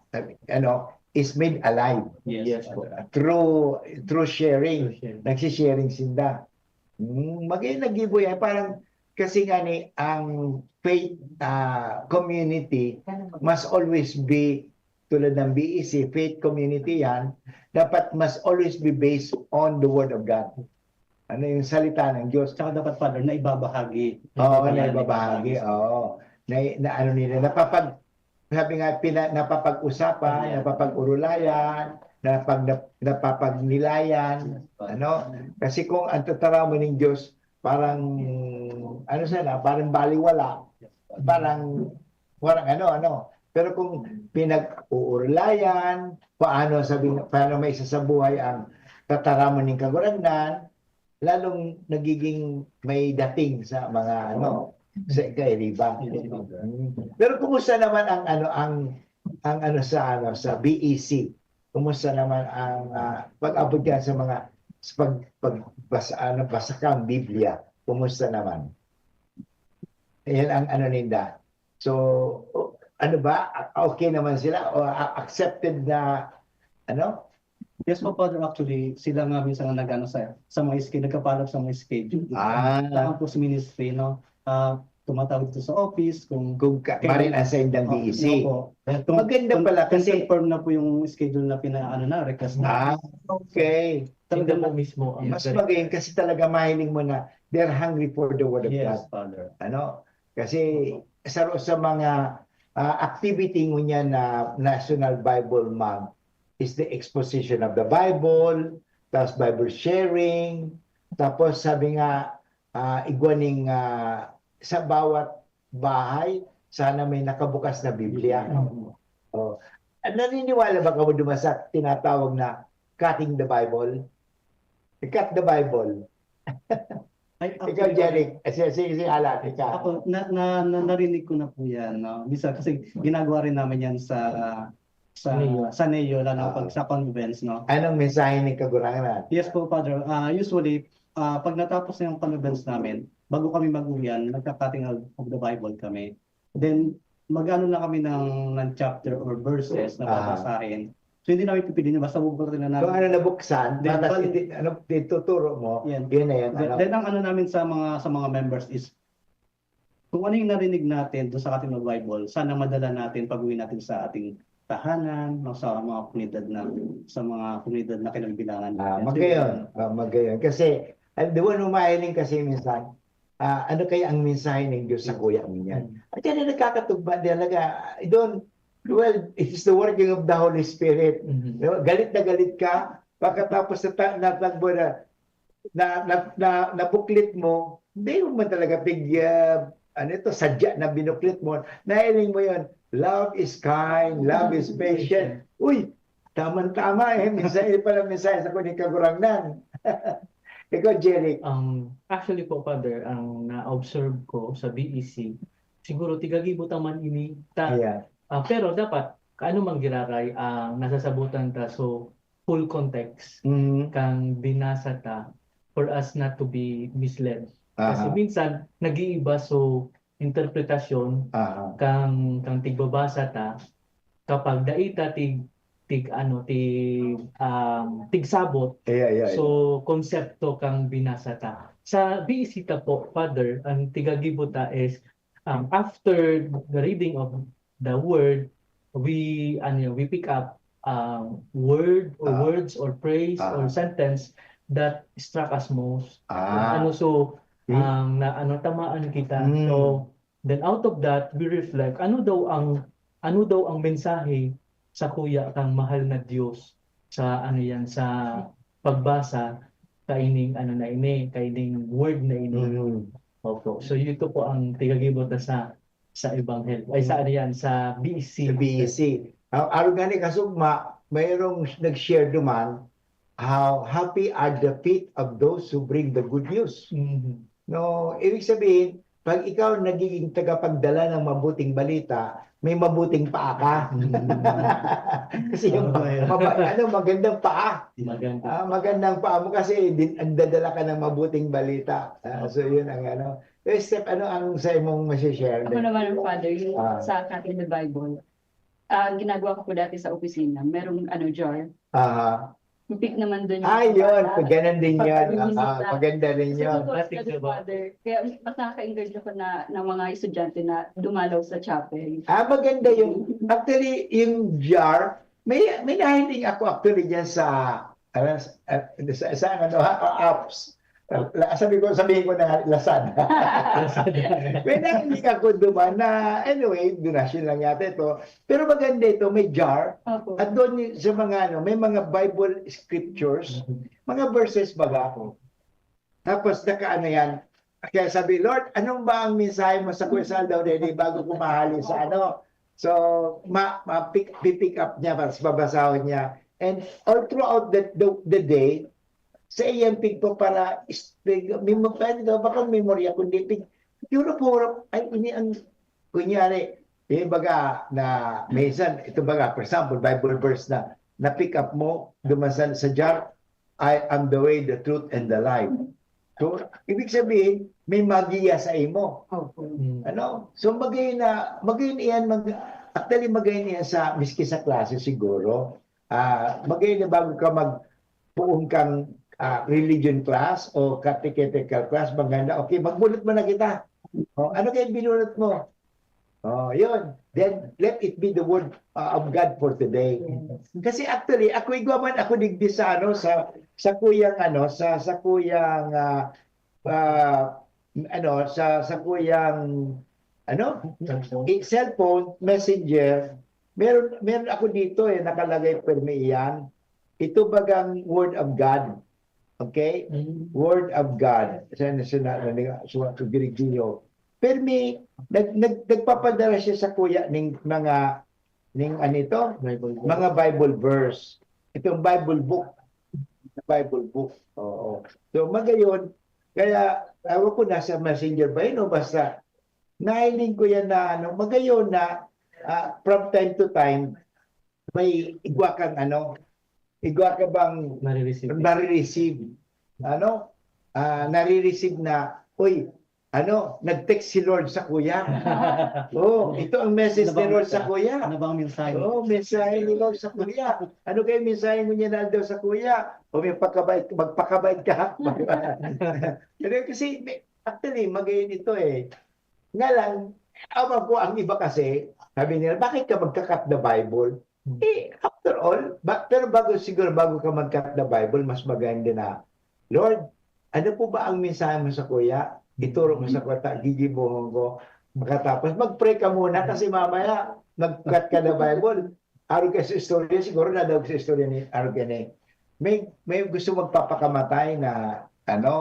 ano, is made alive Yes po. through through sharing. Through sharing. Nagsisharing sinda. Hmm, magay nagibo yan. Parang, kasi nga ni, ang faith ah, community must always be, tulad ng B E C, faith community yan, dapat must always be based on the Word of God. Ano yung salita ng Diyos? Tsaka dapat, Father, na ibabahagi. Oo, Yan, na ibabahagi. Oo. Na, na ano nila, napapag, sabi nga, pina, napapag-usapan, Yeah. napapag-urulayan, napag, nap, napapagnilayan. Ano? Kasi kung ang tataraman ng Diyos, parang, ano sana, parang baliwala, parang walang ano, ano. Pero kung pinag-uurlayan, paano sabi, paano may isasabuhay ang tataraman ng Kagurangnan, lalong nagiging may dating sa mga ano, sa kairiba. Mm. Pero kumusta naman ang ano ang ang ano sa ano sa B E C? Kumusta naman ang ah, pag-abot yan sa mga sa pag pagbasa ano basa ka ang Biblia? Kumusta naman? Ayan ang ano ninda. So o- ano ba? Okay naman sila o a- accepted na ano? Yes po, Father. Actually, sila nga minsan ang nag-ano sa, sa mga schedule, nagkapalap sa mga schedule. Ah. Sa campus ministry, no? Ah, tumatawag ito sa office kung Kung ka, marin ang sa indang Oh, B E C. Opo. Kung, Maganda kung, pala kung kasi confirm na po yung schedule na pinaano na, request na. Ah, okay. Sila Talagang po mismo ang Mas magayon kasi talaga mahiling mo na they're hungry for the word of Yes, God. Father. Ano? Kasi sa sa mga ah, activity ngunyan na National Bible Month is the exposition of the Bible, tapos Bible sharing, tapos sabi nga ah, igwa ning ah, sa bawat bahay sana may nakabukas na Biblia. Oh. Naniniwala ba kamo duman sa tinatawag na cutting the Bible? Cut the Bible. Ay, Ikaw, actually, Jeric. Eh, Sige, sige, sige, Alan, ikaw. Ako, na, na, na, narinig ko na po yan. No? Minsan, kasi ginagawa rin namin yan sa sa Neo. Sa Neo, lalo Ah. pag sa convents, no? Anong mensahe ng Kagurangnan? Yes po, Father. Ah, usually, ah, pag natapos na yung convents namin, bago kami mag-uwian, nagka-cutting of, of the Bible kami. Then, mag-ano na kami ng, ng chapter or verses na Ah. babasahin. So, hindi namin pipiliin yun. Basta bubuklat na namin. Kung ano nabuksan, Then, tapos bali- iti- ano, ituturo mo, Yan. yun na yun. Then, Ano? Then, ang ano namin sa mga sa mga members is, kung ano yung narinig natin doon sa cutting of Bible, sana madala natin pag-uwi natin sa ating tahanan, no, sa mga komunidad na sa mga komunidad na kinagbilangan Ah, natin. magayon. Ah, magayon. Kasi, ah, di ba, numahiling kasi minsan, ah, ano kaya ang mensahe ng Diyos sa kuya mo niyan? At yan ang nagkakatugma talaga. I don't, well, it's the working of the Holy Spirit. Mhm. Di ba? Galit na galit ka, pagkatapos na ta- natagbo na, na, na, na, nabuklit mo, hindi mo man talaga pig, ah, ano ito, sadya na binuklit mo, nahiling mo yun, love is kind, love is patient. Uy, tamang-tama eh, mensahe pala, mensahe sa kuning Kagurangnan. Ikaw, Jeric. Um, actually po, Father, ang na-observe ko sa B E C, siguro tigagibo ta man ini ta, Ayan. ah, pero dapat kaano man giraray ang nasasabutan ta, so full context Mhm. kang binasa ta for us not to be misled. Kasi Aha. minsan nag-iiba so interpretasyon Aha. kang kang tigbabasa ta kapag dai ta tig tig ano tig um, tigsabot Iya, iya. so konsepto kang binasa ta. Sa B E C ta po, Father, ang tigagibo ta is um, after the reading of the word, we ano yun, we pick up um, word or Ah. words or phrase or Ah. sentence that struck us most. Ah. Ano so Hmm. ang na ano tamaan kita. Hmm. So then out of that we reflect ano daw ang ano daw ang mensahe sa kuya kang mahal na Diyos sa ano yan sa pagbasa kaining ano na ini, kaining word na ini. Mhm. Opo. So ito po ang tigagibo ta sa sa ebanghelyo. Ay sa ano yan, sa B E C. Sa B E C. Ang arog nga ni kasugma, mayroong nag-share duman, "How happy are the feet of those who bring the good news." Mhm. No, ibig sabihin, pag ikaw nagiging tagapagdala ng mabuting balita, may mabuting paa ka. Kasi yung Tama yan. maba- ano, magandang paa. Maganda. Ah, magandang paa mo kasi din, ang dadala ka ng mabuting balita. Ah, so yun ang ano. Eh, Steph, ano ang sa imong masishare? Ako naman ang father, yung Ah. sa Cut in the Bible. Ah, ginagawa ko po dati sa opisina, merong ano, jar. Aha. Yung pick naman dun. Ah, yun. Ganun din yun. Pag-release Ah, na. maganda rin Kasi yun. po, Practice study na ba? father. Kaya mas nakaka-encourage ako na ng mga estudyante na dumalaw sa chapel. Ah, maganda yung, actually, yung jar, may, may nahiling ako actually dyan sa, ano, sa, sa, sa ano, ha, apps. La- Sabi ko, sabihin ko na Lazada. May nahiling ako duman na, anyway, donation lang yata ito. Pero maganda ito, may jar. Opo. At doon sa mga, ano, may mga Bible scriptures, mga verses baga ako. Tapos nakaano yan. Kaya sabi, "Lord, anong ba ang mensahe mo sa kuya sa aldaw na ini bago ko mahali sa ano?" So, ma, ma pick, pick up niya, tapos babasahon niya. And all throughout the, the, the day, sa iyang pigpapara, pig, memo, pwede daw baka memorya, kundi pig, puro-puro, ay, ini ang, kunyari, yung baga na, minsan, ito baga, for example, Bible verse na, na-pick up mo, duman sa, sa jar, "I am the way, the truth, and the life." So, ibig sabihin, may magiya sa imo. Opo. Mm. Ano? So, magayon na, magayon iyan, mag, actually, magayon iyan sa, miski sa klase siguro. Ah, magayon na bago ka mag, puon kang ah, religion class o catechetical class, maganda. Okay, magbunot mo na kita. Oh, ano kayo binunot mo? Oh, yun. Then, let it be the word uh, of God for today. Yes. Kasi actually, ako igwa man ako digdi sa ano, sa sa kuyang ano, sa sa kuyang ah, ah, ano, sa sa kuyang ano, eh, cellphone, messenger. Meron meron ako dito eh, nakalagay permi iyan. Ito bagang word of God. Okay? Mm. Word of God. Sa na sina na so to Gregorio. Permi nag, nag, nagpapadala siya sa kuya ning mga ning ano ito, Bible. mga Bible verse. Itong Bible book. Bible book. Oo. So magayon, kaya ewan ko nasa messenger ba yun o basta nahiling ko yan na ano, magayon na ah, from time to time may igwa kang ano, igwa ka bang Marireceive. marireceive? Ano? Ah, nare-receive na, "Uy, ano, nag-text si Lord sa kuya." Oh, ito ang message ni Lord sa kuya. Ano bang mensahe? Oh, mensahe ni Lord sa kuya. Ano kayo mensahe mo niya na daw sa kuya? O may pagkabait, magpakabait ka. Pero kasi, may- actually, magayon ito eh. Nga lang, awa ko ang iba kasi, sabi nila, "Bakit ka magka-cut the Bible?" Eh, after all, ba, pero bago siguro, bago ka mag-cut the Bible, mas maganda na, "Lord, ano po ba ang mensahe mo sa kuya? Ituro mo sa kuya, ta- gigibohon ko." Makatapos, mag-pray ka muna kasi mamaya, mag-cut ka the Bible. Arog ka sa istorya, siguro nadawag sa istorya ni arog ka ni. May, may gusto magpapakamatay na, ano,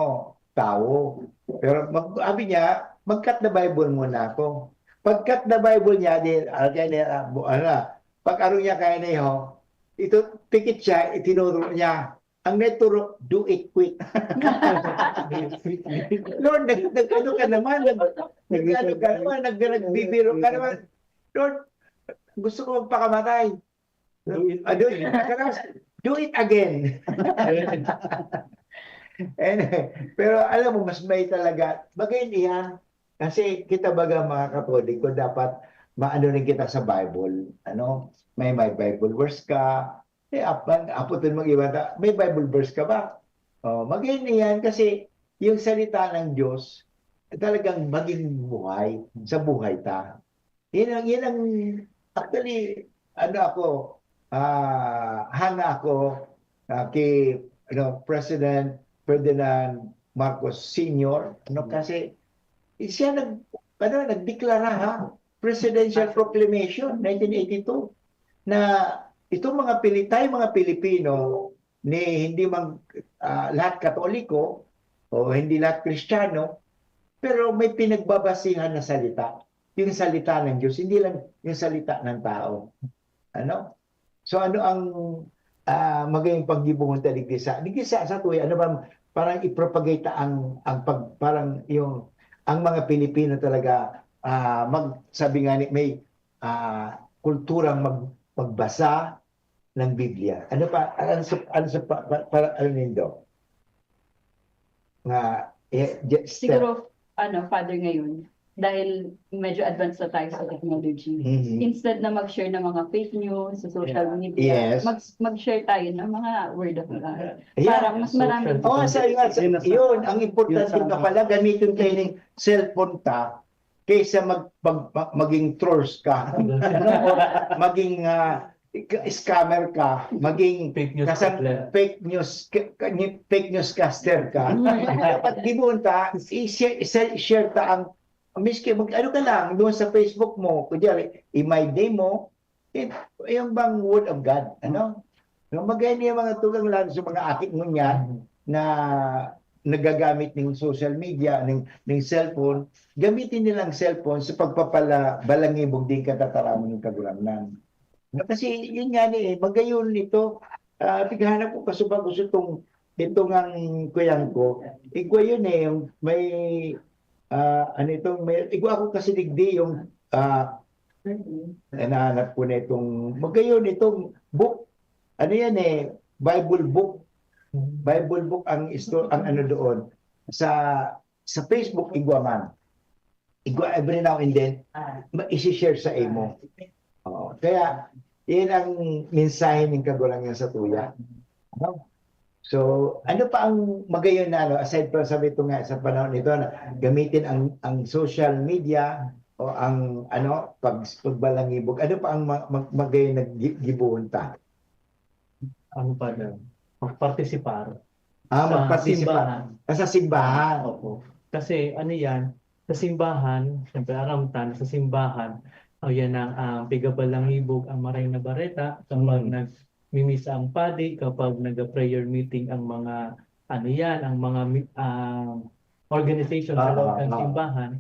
tao. Pero mag, sabi niya, "Mag-cut the Bible muna ako." Pag-cut the Bible niya, di, arog ka ni, ah, bu- ano, pag arog niya kaya na yun, ito, pikit siya, itinuro niya. Ang neturo, "Do it quick." Lord, nag, nag, ano ka naman, nag, nag, ano ka naman, nag, nagbibiro ka naman. Lord, gusto ko magpakamatay. Do it. Ano yun? Do it again. And, pero alam mo, mas may talaga, bagay niya, kasi kita baga mga Katoliko, dapat maano rin kita sa Bible. Ano? May, may Bible verse ka, eh, apan, aputin mag-iwan ka, may Bible verse ka ba? Oh, magayon niyan kasi yung salita ng Diyos talagang maging buhay sa buhay ta. Yan ang, yan ang, actually, ano ako, ah, hanga ako ah, kay ano, President Ferdinand Marcos Senior, ano, kasi siya nag, ano, nagdeklara ha, presidential proclamation, nineteen eighty-two, na itong mga Pili-, tayo mga Pilipino, ni hindi man ah, lahat Katoliko o hindi lahat Kristiyano, pero may pinagbabasihan na salita. Yung salita ng Diyos, hindi lang yung salita ng tao. Ano? So ano ang, ah, magayong paggibohon ta digdi sa, digdi sa, sa tuya? Ano ba, parang i-propagate ang, ang pag-, parang yung, ang mga Pilipino talaga, ah, mag-, sabi nga ni, may, ah, kulturang mag-, magbasa ng Biblia. Ano pa, ano sa, ano sa pa, pa, para, ano nindo? Nga, eh, je-, step. Siguro, ano, Father, ngayon, dahil medyo advanced na tayo sa technology, Mhm. instead na mag-share ng mga fake news sa social Yeah. media, Yes. mag, mag-share tayo ng mga word of God. Yeah. Para mas maraming Social Oh, sa nga, sa, Yun ang yun, sana. Ang importante Yun ang pa pala, gamitin tayo ng cellphone ta kaysa mag, mag, mag- maging trolls ka. Ano? Maging ah, scammer ka, maging Fake news kasang peddler. Fake news, ka- ka- fake newscaster ka. Dapat gibohon ta, i-share, i-share ta ang, miski mag, ano ka lang, doon sa Facebook mo, kunyari, i-my day mo, eh, yung bang word of God, ano? No, magaya niya mga tugang lang sa mga aki mo niya na nagagamit ng social media, ng, ng cellphone, gamitin nilang cellphone sa pagpapala-, balangibog din katataramon ng Kagurangnan. Kasi yun nga ni, eh, magayon ito, ah, tighanap ko kasubag ko itong, itong ang kuyang ko. Igwa yun eh, yung may, ah, ano itong, may, igwa ako kasi digdi yung, ah, nahanap ko na itong, magayon itong book. Ano yan eh, Bible book. Bible book ang isto-, ang ano doon. Sa, sa Facebook, igwa man. Igwa every now and then, ma-, isi-share sa imo. Oo. Kaya, yan ang mensahe ng Kagurangnan sa tuya. Ano? So, ano pa ang magayon na, ano, aside from sabi ito nga sa panahon nito na gamitin ang, ang social media o ang, ano, pag, pagbalangibog, ano pa ang ma-, mag-, magayon na gi-, gibohon ta? Ano pa daw? Magpartisipar Ah, sa magpartisipar. Simbahan. Ah, sa simbahan. Opo. Kasi ano yan, sa simbahan, siyempre aram ta na sa simbahan, o yan ang, ang pigabalangibog ang Maray na Bareta, kapag Hmm. nagmimisa ang padi, kapag nag-prayer meeting ang mga, ano yan, ang mga mi- ah, organization sa Ah, loob ah, ng ah. Simbahan.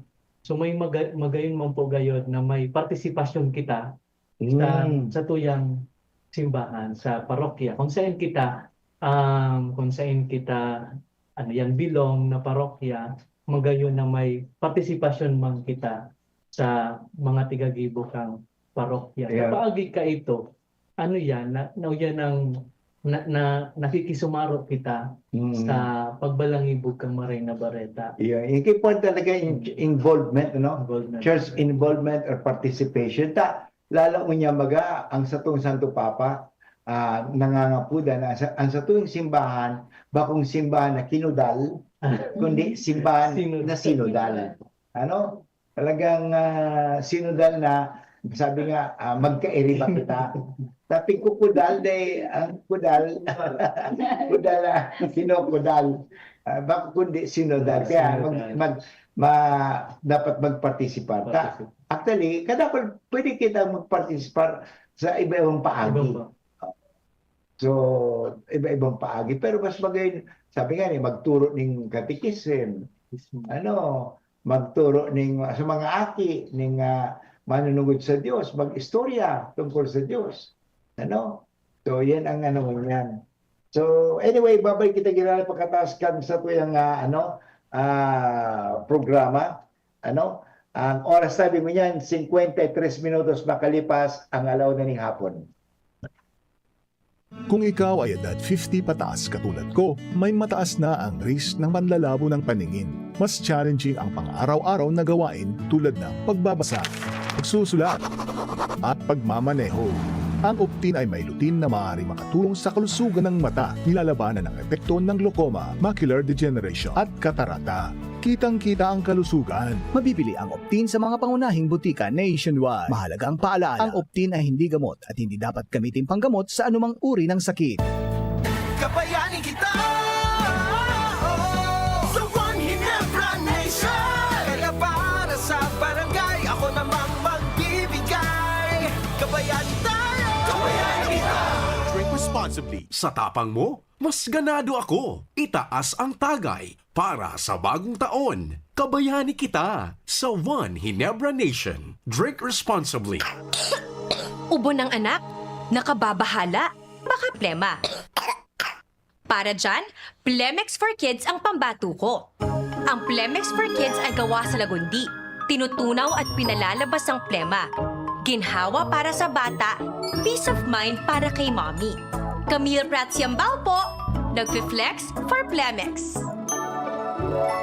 So may maga- magayon man po gayod na may partisipasyon kita sa, Mm. sa tuyang simbahan, sa parokya. Kung saan kita, um, kung saan kita, ano yan, belong na parokya, magayon na may partisipasyon man kita sa mga tigagibo kang parokya. Yeah. Sa paagi ka ito, ano yan, na, na yan ang na, na nakikisumaro kita Mm. sa pagbalangibog kang Maray na Bareta. Yun. Yung key point talaga yung involvement, no? Involvement. Church involvement or participation. Ta, lalo mo niya maga, ang satong Santo Papa, ah, nangangapuda na sa, ang satong simbahan, bakong simbahan na kinudal, kundi simbahan Sinod. Na sinodal. Ano? Talagang ah, sinodal na, sabi nga, ah, magkairiba kita. Tapi ko kudal, day, ang kudal, kudal, ah, kinokudal. Ah, bako kundi sinodal. Kaya mag, Sinodal. mag, ma, dapat magpartisipar. Ta, Participar. Actually, kadakol pwede kita magpartisipar sa iba-ibang paagi. Iba pa. So, iba-ibang paagi. Pero mas magay, sabi nga ni, magturo ning catechism. Mismo. Ano, magturo ning sa mga aki, ning ah, manunungod sa Dios, mag-istorya tungkol sa Dios. Ano? So, yan ang ano mo yan. So, anyway, babay kita ginala pagkataas kan sa tuyang ah, ano, ah, programa. Ano? Ang oras, sabi mo niyan, cincuenta y tres minutos makalipas ang alaw na ning hapon. Kung ikaw ay edad fifty pataas katulad ko, may mataas na ang risk ng panlalabo ng paningin. Mas challenging ang pang-araw-araw na gawain tulad ng pagbabasa, pagsusulat, at pagmamaneho. Ang Optin ay may lutein na maaari makatulong sa kalusugan ng mata, nilalabanan ang epekto ng glaucoma, macular degeneration, at katarata. Kitang-kita ang kalusugan. Mabibili ang Optin sa mga pangunahing butika nationwide. Mahalaga ang paalaala, ang Optin ay hindi gamot at hindi dapat gamitin panggamot sa anumang uri ng sakit. Kabayani kita. Sa One Ginebra Nation. Kaya para sa barangay, ako namang magbibigay. Kabayani tayo. Kabayani kita. Drink responsibly. Sa tapang mo, mas ganado ako. Itaas ang tagay para sa bagong taon. Kabayani kita sa One Ginebra Nation. Drink responsibly. Ubo ng anak? Nakababahala, baka plema. Para dyan, Plemex for Kids ang pambato ko. Ang Plemex for Kids ay gawa sa lagundi. Tinutunaw at pinalalabas ang plema. Ginhawa para sa bata, peace of mind para kay mommy. Camille Prats Yambao po, nagfi-flex for Plemex.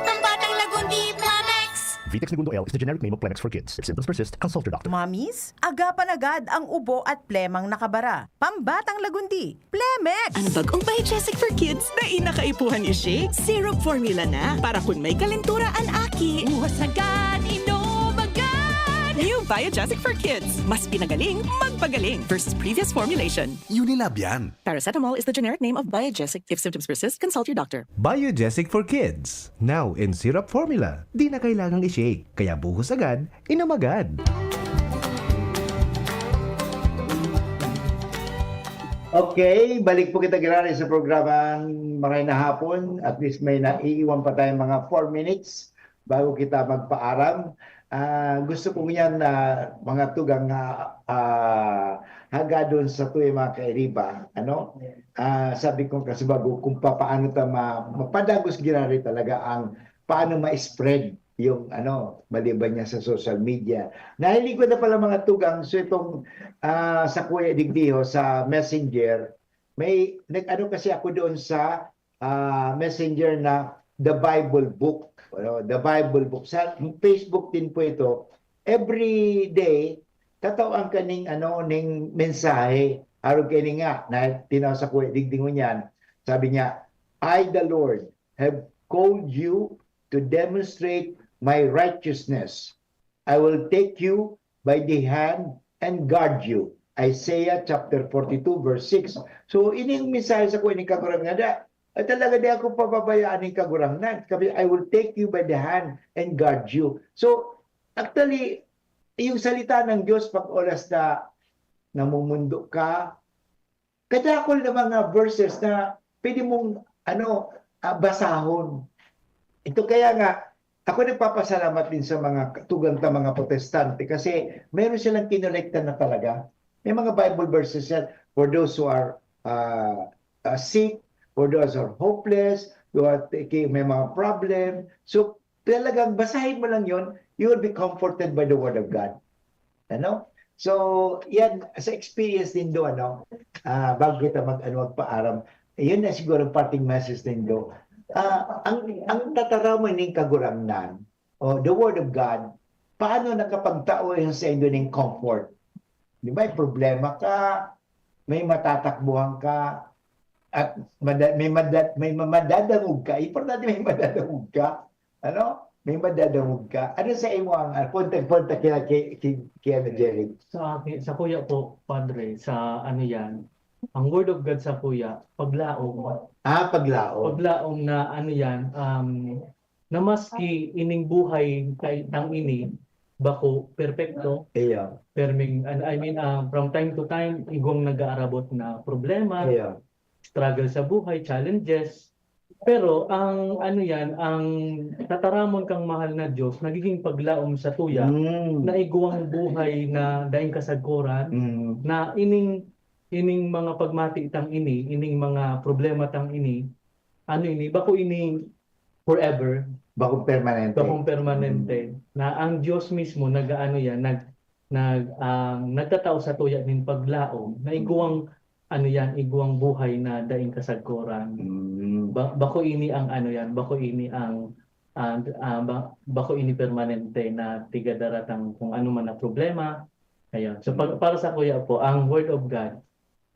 Ang batang lagundi, Plemex! Vitex Negundo L is the generic name of Plemex for Kids. If symptoms persist, consult your doctor. Mommies, agapan agad ang ubo at plemang nakabara. Pambatang lagundi, Plemex! Ang bagong Biogesic for Kids, dai na kaipuhan i-shake. Syrup formula na, para kun may kalentura an aki. Buhos agad, inom agad! New Biogesic for Kids. Mas pinagaling, magpagaling versus previous formulation. Unilab yan. Paracetamol is the generic name of Biogesic. If symptoms persist, consult your doctor. Biogesic for Kids. Now in syrup formula. Di na kailangang i-shake. Kaya buhos agad, inom agad. Okay, balik po kita giraray sa programang Maray na Hapon. At least may naiiwan pa tayong mga four minutes bago kita magpaaram. Ah, gusto ko ngunyan na mga tugang, ah, ah, hagadon sa tuya mga kairiba, ano? Ah, sabi ko kasi bago kung papaano ta ma-, mapadagos giraray talaga ang paano ma-spread yung ano, maliban niya sa social media. Nahiling ko na pala mga tugang, so itong, ah, sa Kuya Digdiho sa Messenger, may nag-ano kasi ako doon sa, ah, Messenger na The Bible Book, ano, The Bible Book. Sa Facebook din po ito, every day, tatao ang kaning, ano, ning mensahe. Arog kaini nga, na tinaw sa Kuya Digdingon yan. Sabi niya, "I, the Lord, have called you to demonstrate my righteousness. I will take you by the hand and guard you." Isaiah chapter forty-two, verse six. So, ini ang mensahe sa Kuya ni Kagurangnan. Ay, talaga di ako pababayaan ni Kagurangnan. Sabi, "I will take you by the hand and guard you." So, actually, yung salita ng Diyos, pag oras na namumundo ka, kadakol na mga verses na pwede mong, ano, ah, basahon. Ito kaya nga, ako nagpapasalamat din sa mga tugang ta mga protestante kasi meron silang kinolekta na talaga. May mga Bible verses yan for those who are, ah, ah, sick, for those who are hopeless, who are taking, may mga problem. So, talagang basahin mo lang yon, you will be comforted by the Word of God. Ano? So, yan, sa experience nindo, ano, ah, bago kita mag, ano, magpaaram, yun na siguro ang parting message nindo. Ah, ang, ang tataramon ning Kagurangnan, o the Word of God, paano nakapagtao yun sa indo ning comfort? Di ba, may problema ka, may matatakbuhan ka, at mada-, may mada-, may ma-, madadangog ka. Importante may madadangog ka. Ano? May madadangog ka. Ano sa imo ang, ah, punta, punta kila, ki-, ki-, kay ano, Jerry? Sa akin, sa kuya po, Padre, sa ano yan, ang Word of God sa kuya, paglaom. Ah, paglaom. Paglaom na ano yan, um, na maski ining buhay kay tang ini, bako perpekto, Iya. perming, an-, I mean, ah, from time to time, igwang nag-aarabot na problema, Iya. struggle sa buhay, challenges. Pero ang ano yan, ang tataramon kang mahal na Diyos, nagiging paglaom sa tuya Mm. na igwang buhay na daing kasagkoran, Mm. na ining, ining mga pagmati tang ini, ining mga problema tang ini, ano ini, bako ini forever, Bakong permanente. bakong permanente, Mm. na ang Diyos mismo nag-aano yan, nag-, nag-, ang nagtatao sa tuya nin paglaom na Mm. igwang, ano yan, igwang buhay na daing kasagkoran. Mm. Ba-, bako ini ang ano yan, bako ini ang, ang, ah, ba-, bako ini permanente na tiga daratang kung ano man na problema. Ayun. So, pag, Mm. para sa kuya po, ang Word of God,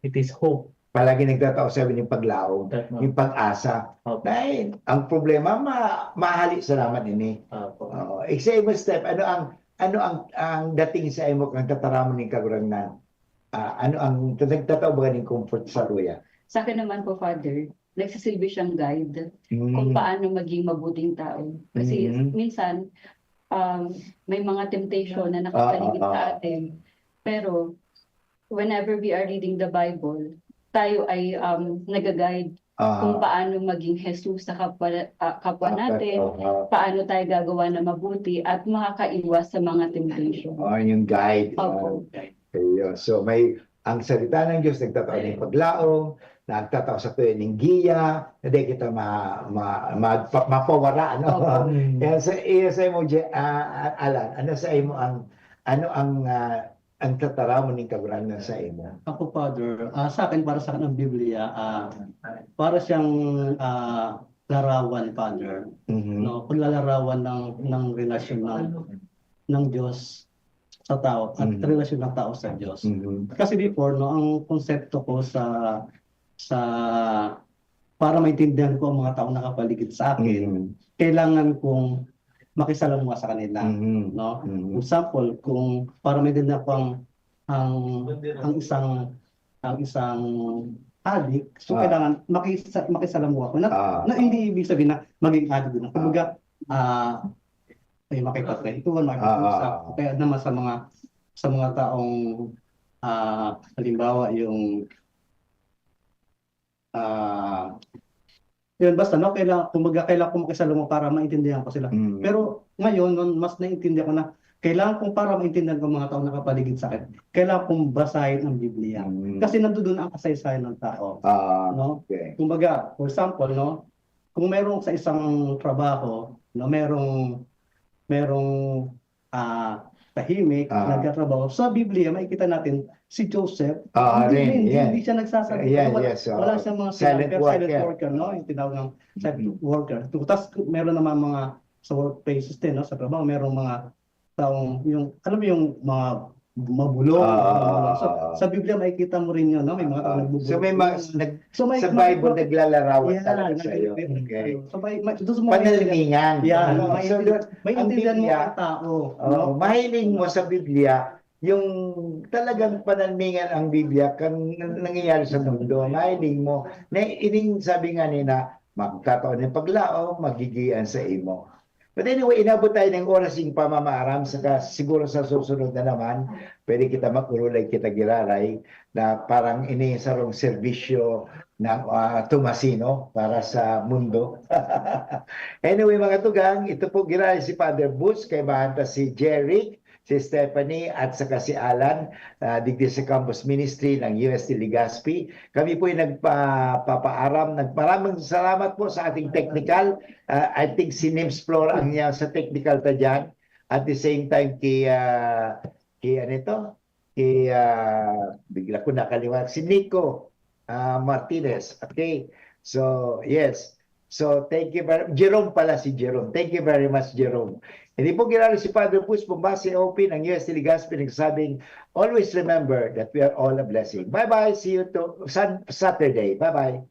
it is hope. Palagi nagtatao sa amin yung paglaom, Tama. yung pag-asa. Opo. Dahil ang problema, ma-, mahali sa laman ini. Opo. Oo. Exam step, ano ang, ano ang, ang dating sa imo kang tataramon ning Kagurangnan? Ah, ano ang nagtatao ba ning comfort sa luya? Sa akin naman po, Father, nagsisilbi siyang guide Mm. kung paano maging mabuting tao. Kasi Mm. minsan, um, may mga temptation na Ah, nakapaligid ah, sa ah. atin. Pero whenever we are reading the Bible, tayo ay, um, nagaguide Ah. kung paano maging Jesus sa kapwa, ah, kapwa Ah, natin, ah, ah. paano tayo gagawa na mabuti at makakaiwas sa mga temptation. Ah, yung guide. Opo. Ah, ayun. So, may, ang salita ng Diyos nagtatao nin paglaom, nagtatao sa tuya ning giya, na di kita ma-, ma-, ma-, pa-, mapawara, ano? Opo. Mm. Yan sa, yan sa imo, Je-, ah, Alan, ano sa imo ang, ano ang, ah, ang tataramon nin Kagurangnan sa imo? Ako, Father, ah, sa akin, para sa akin, ang Biblia, ah, para siyang, ah, larawan, Father, Mhm. no? Paglalarawan ng, ng relasyon ng, ng Diyos sa tao at Mhm. relasyon ng tao sa Diyos. Mhm. Kasi before, no, ang konsepto ko sa, sa, para maintindihan ko ang mga taong nakapaligid sa akin, Mhm. kailangan kong makisalamuha sa kanila, Mhm. no? Mhm. For example, kung para maintindihan ko ang, ang, ang isang, ang isang adik, so Ah. kailangan makisa-, makisalamuha ko na, Ah. na hindi ibig sabihin na maging adik din. Kumbaga, ah, may makipagkwentuhan, Ah, ah, makipag-usap. ah. Kaya naman sa mga, sa mga taong, ah, halimbawa, yung, ah, yun, basta, no, kailangan, kumbaga, kailangan ko makisalamuha para maintindihan ko sila. Mm. Pero ngayon, no, mas naiintindihan ko na kailangan kong, para maintindihan ko ang mga taong nakapaligid sa akin, kailangan kong basahin ang Biblia. Mm. Kasi nandoon ang kasaysayan ng tao. Ah, No? okay. Kumbaga, for example, no, kung merong sa isang trabaho, no, merong, merong, ah, tahimik, Ah. nagtatrabaho, sa Biblia, makikita natin si Joseph, Ah, hindi, rin, hindi, yan. hindi siya nagsasalita. Yan, Wala, yes, oo. wala siyang mga Silent sinabi, pero silent worker. worker, no? Yung tinawag ng silent Mm. worker. Tapos meron naman mga sa workplaces din, no? Sa trabaho, merong mga taong, yung, alam mo yung mga mabulong, Ah, mga mabulong. So, ah, ah. sa Biblia, makikita mo rin yun, no? May mga taong Ah. nagbubulong. So, may mas-, nag-, So, may sa mga Bible, naglalarawan Yeah, talaga sa'yo. naglalarawan. Okay. So, may, may, doon mo Panalmingan. Yeah, Ano? may, So, may ang intindihan mo Biblia, ang tao, oo, no? mahiling mo sa Biblia, yung talagang panalmingan ang Biblia, kang nangyayari sa mundo, mahiling mo, na ining sabi nga nila, magkataon ng paglaom, magigian sa imo. But anyway, inabot tayo ng oras ng pamamaaram, saka siguro sa susunod na naman, pwede kita mag-urulay, kita giraray, na parang ini sarong serbisyo ng, ah, Tomasino para sa mundo. Anyway, mga tugang, ito po giraray si Father Boots, kaibahan ta si Jeric, si Stephanie, at saka si Alan, ah, digdi sa Campus Ministry ng U S T Legazpi. Kami po ay nagpapaaram. Nag-, maraming salamat po sa ating technical. Ah, I think si Nims Flor ang niya sa technical ta dyan. At the same time, kay, ah, kay ano ito? Kay, ah, bigla ko nakalimutan. Si Nico, ah, Martinez. Okay. So, yes. So, thank you very, Jerome pala si Jerome. Thank you very much, Jerome. Hindi po kilala si Father Boots Bombase, O P ng U S T Legazpi, nagsabing, "Always remember that we are all a blessing." Bye-bye. See you to Sun-, Saturday. Bye-bye.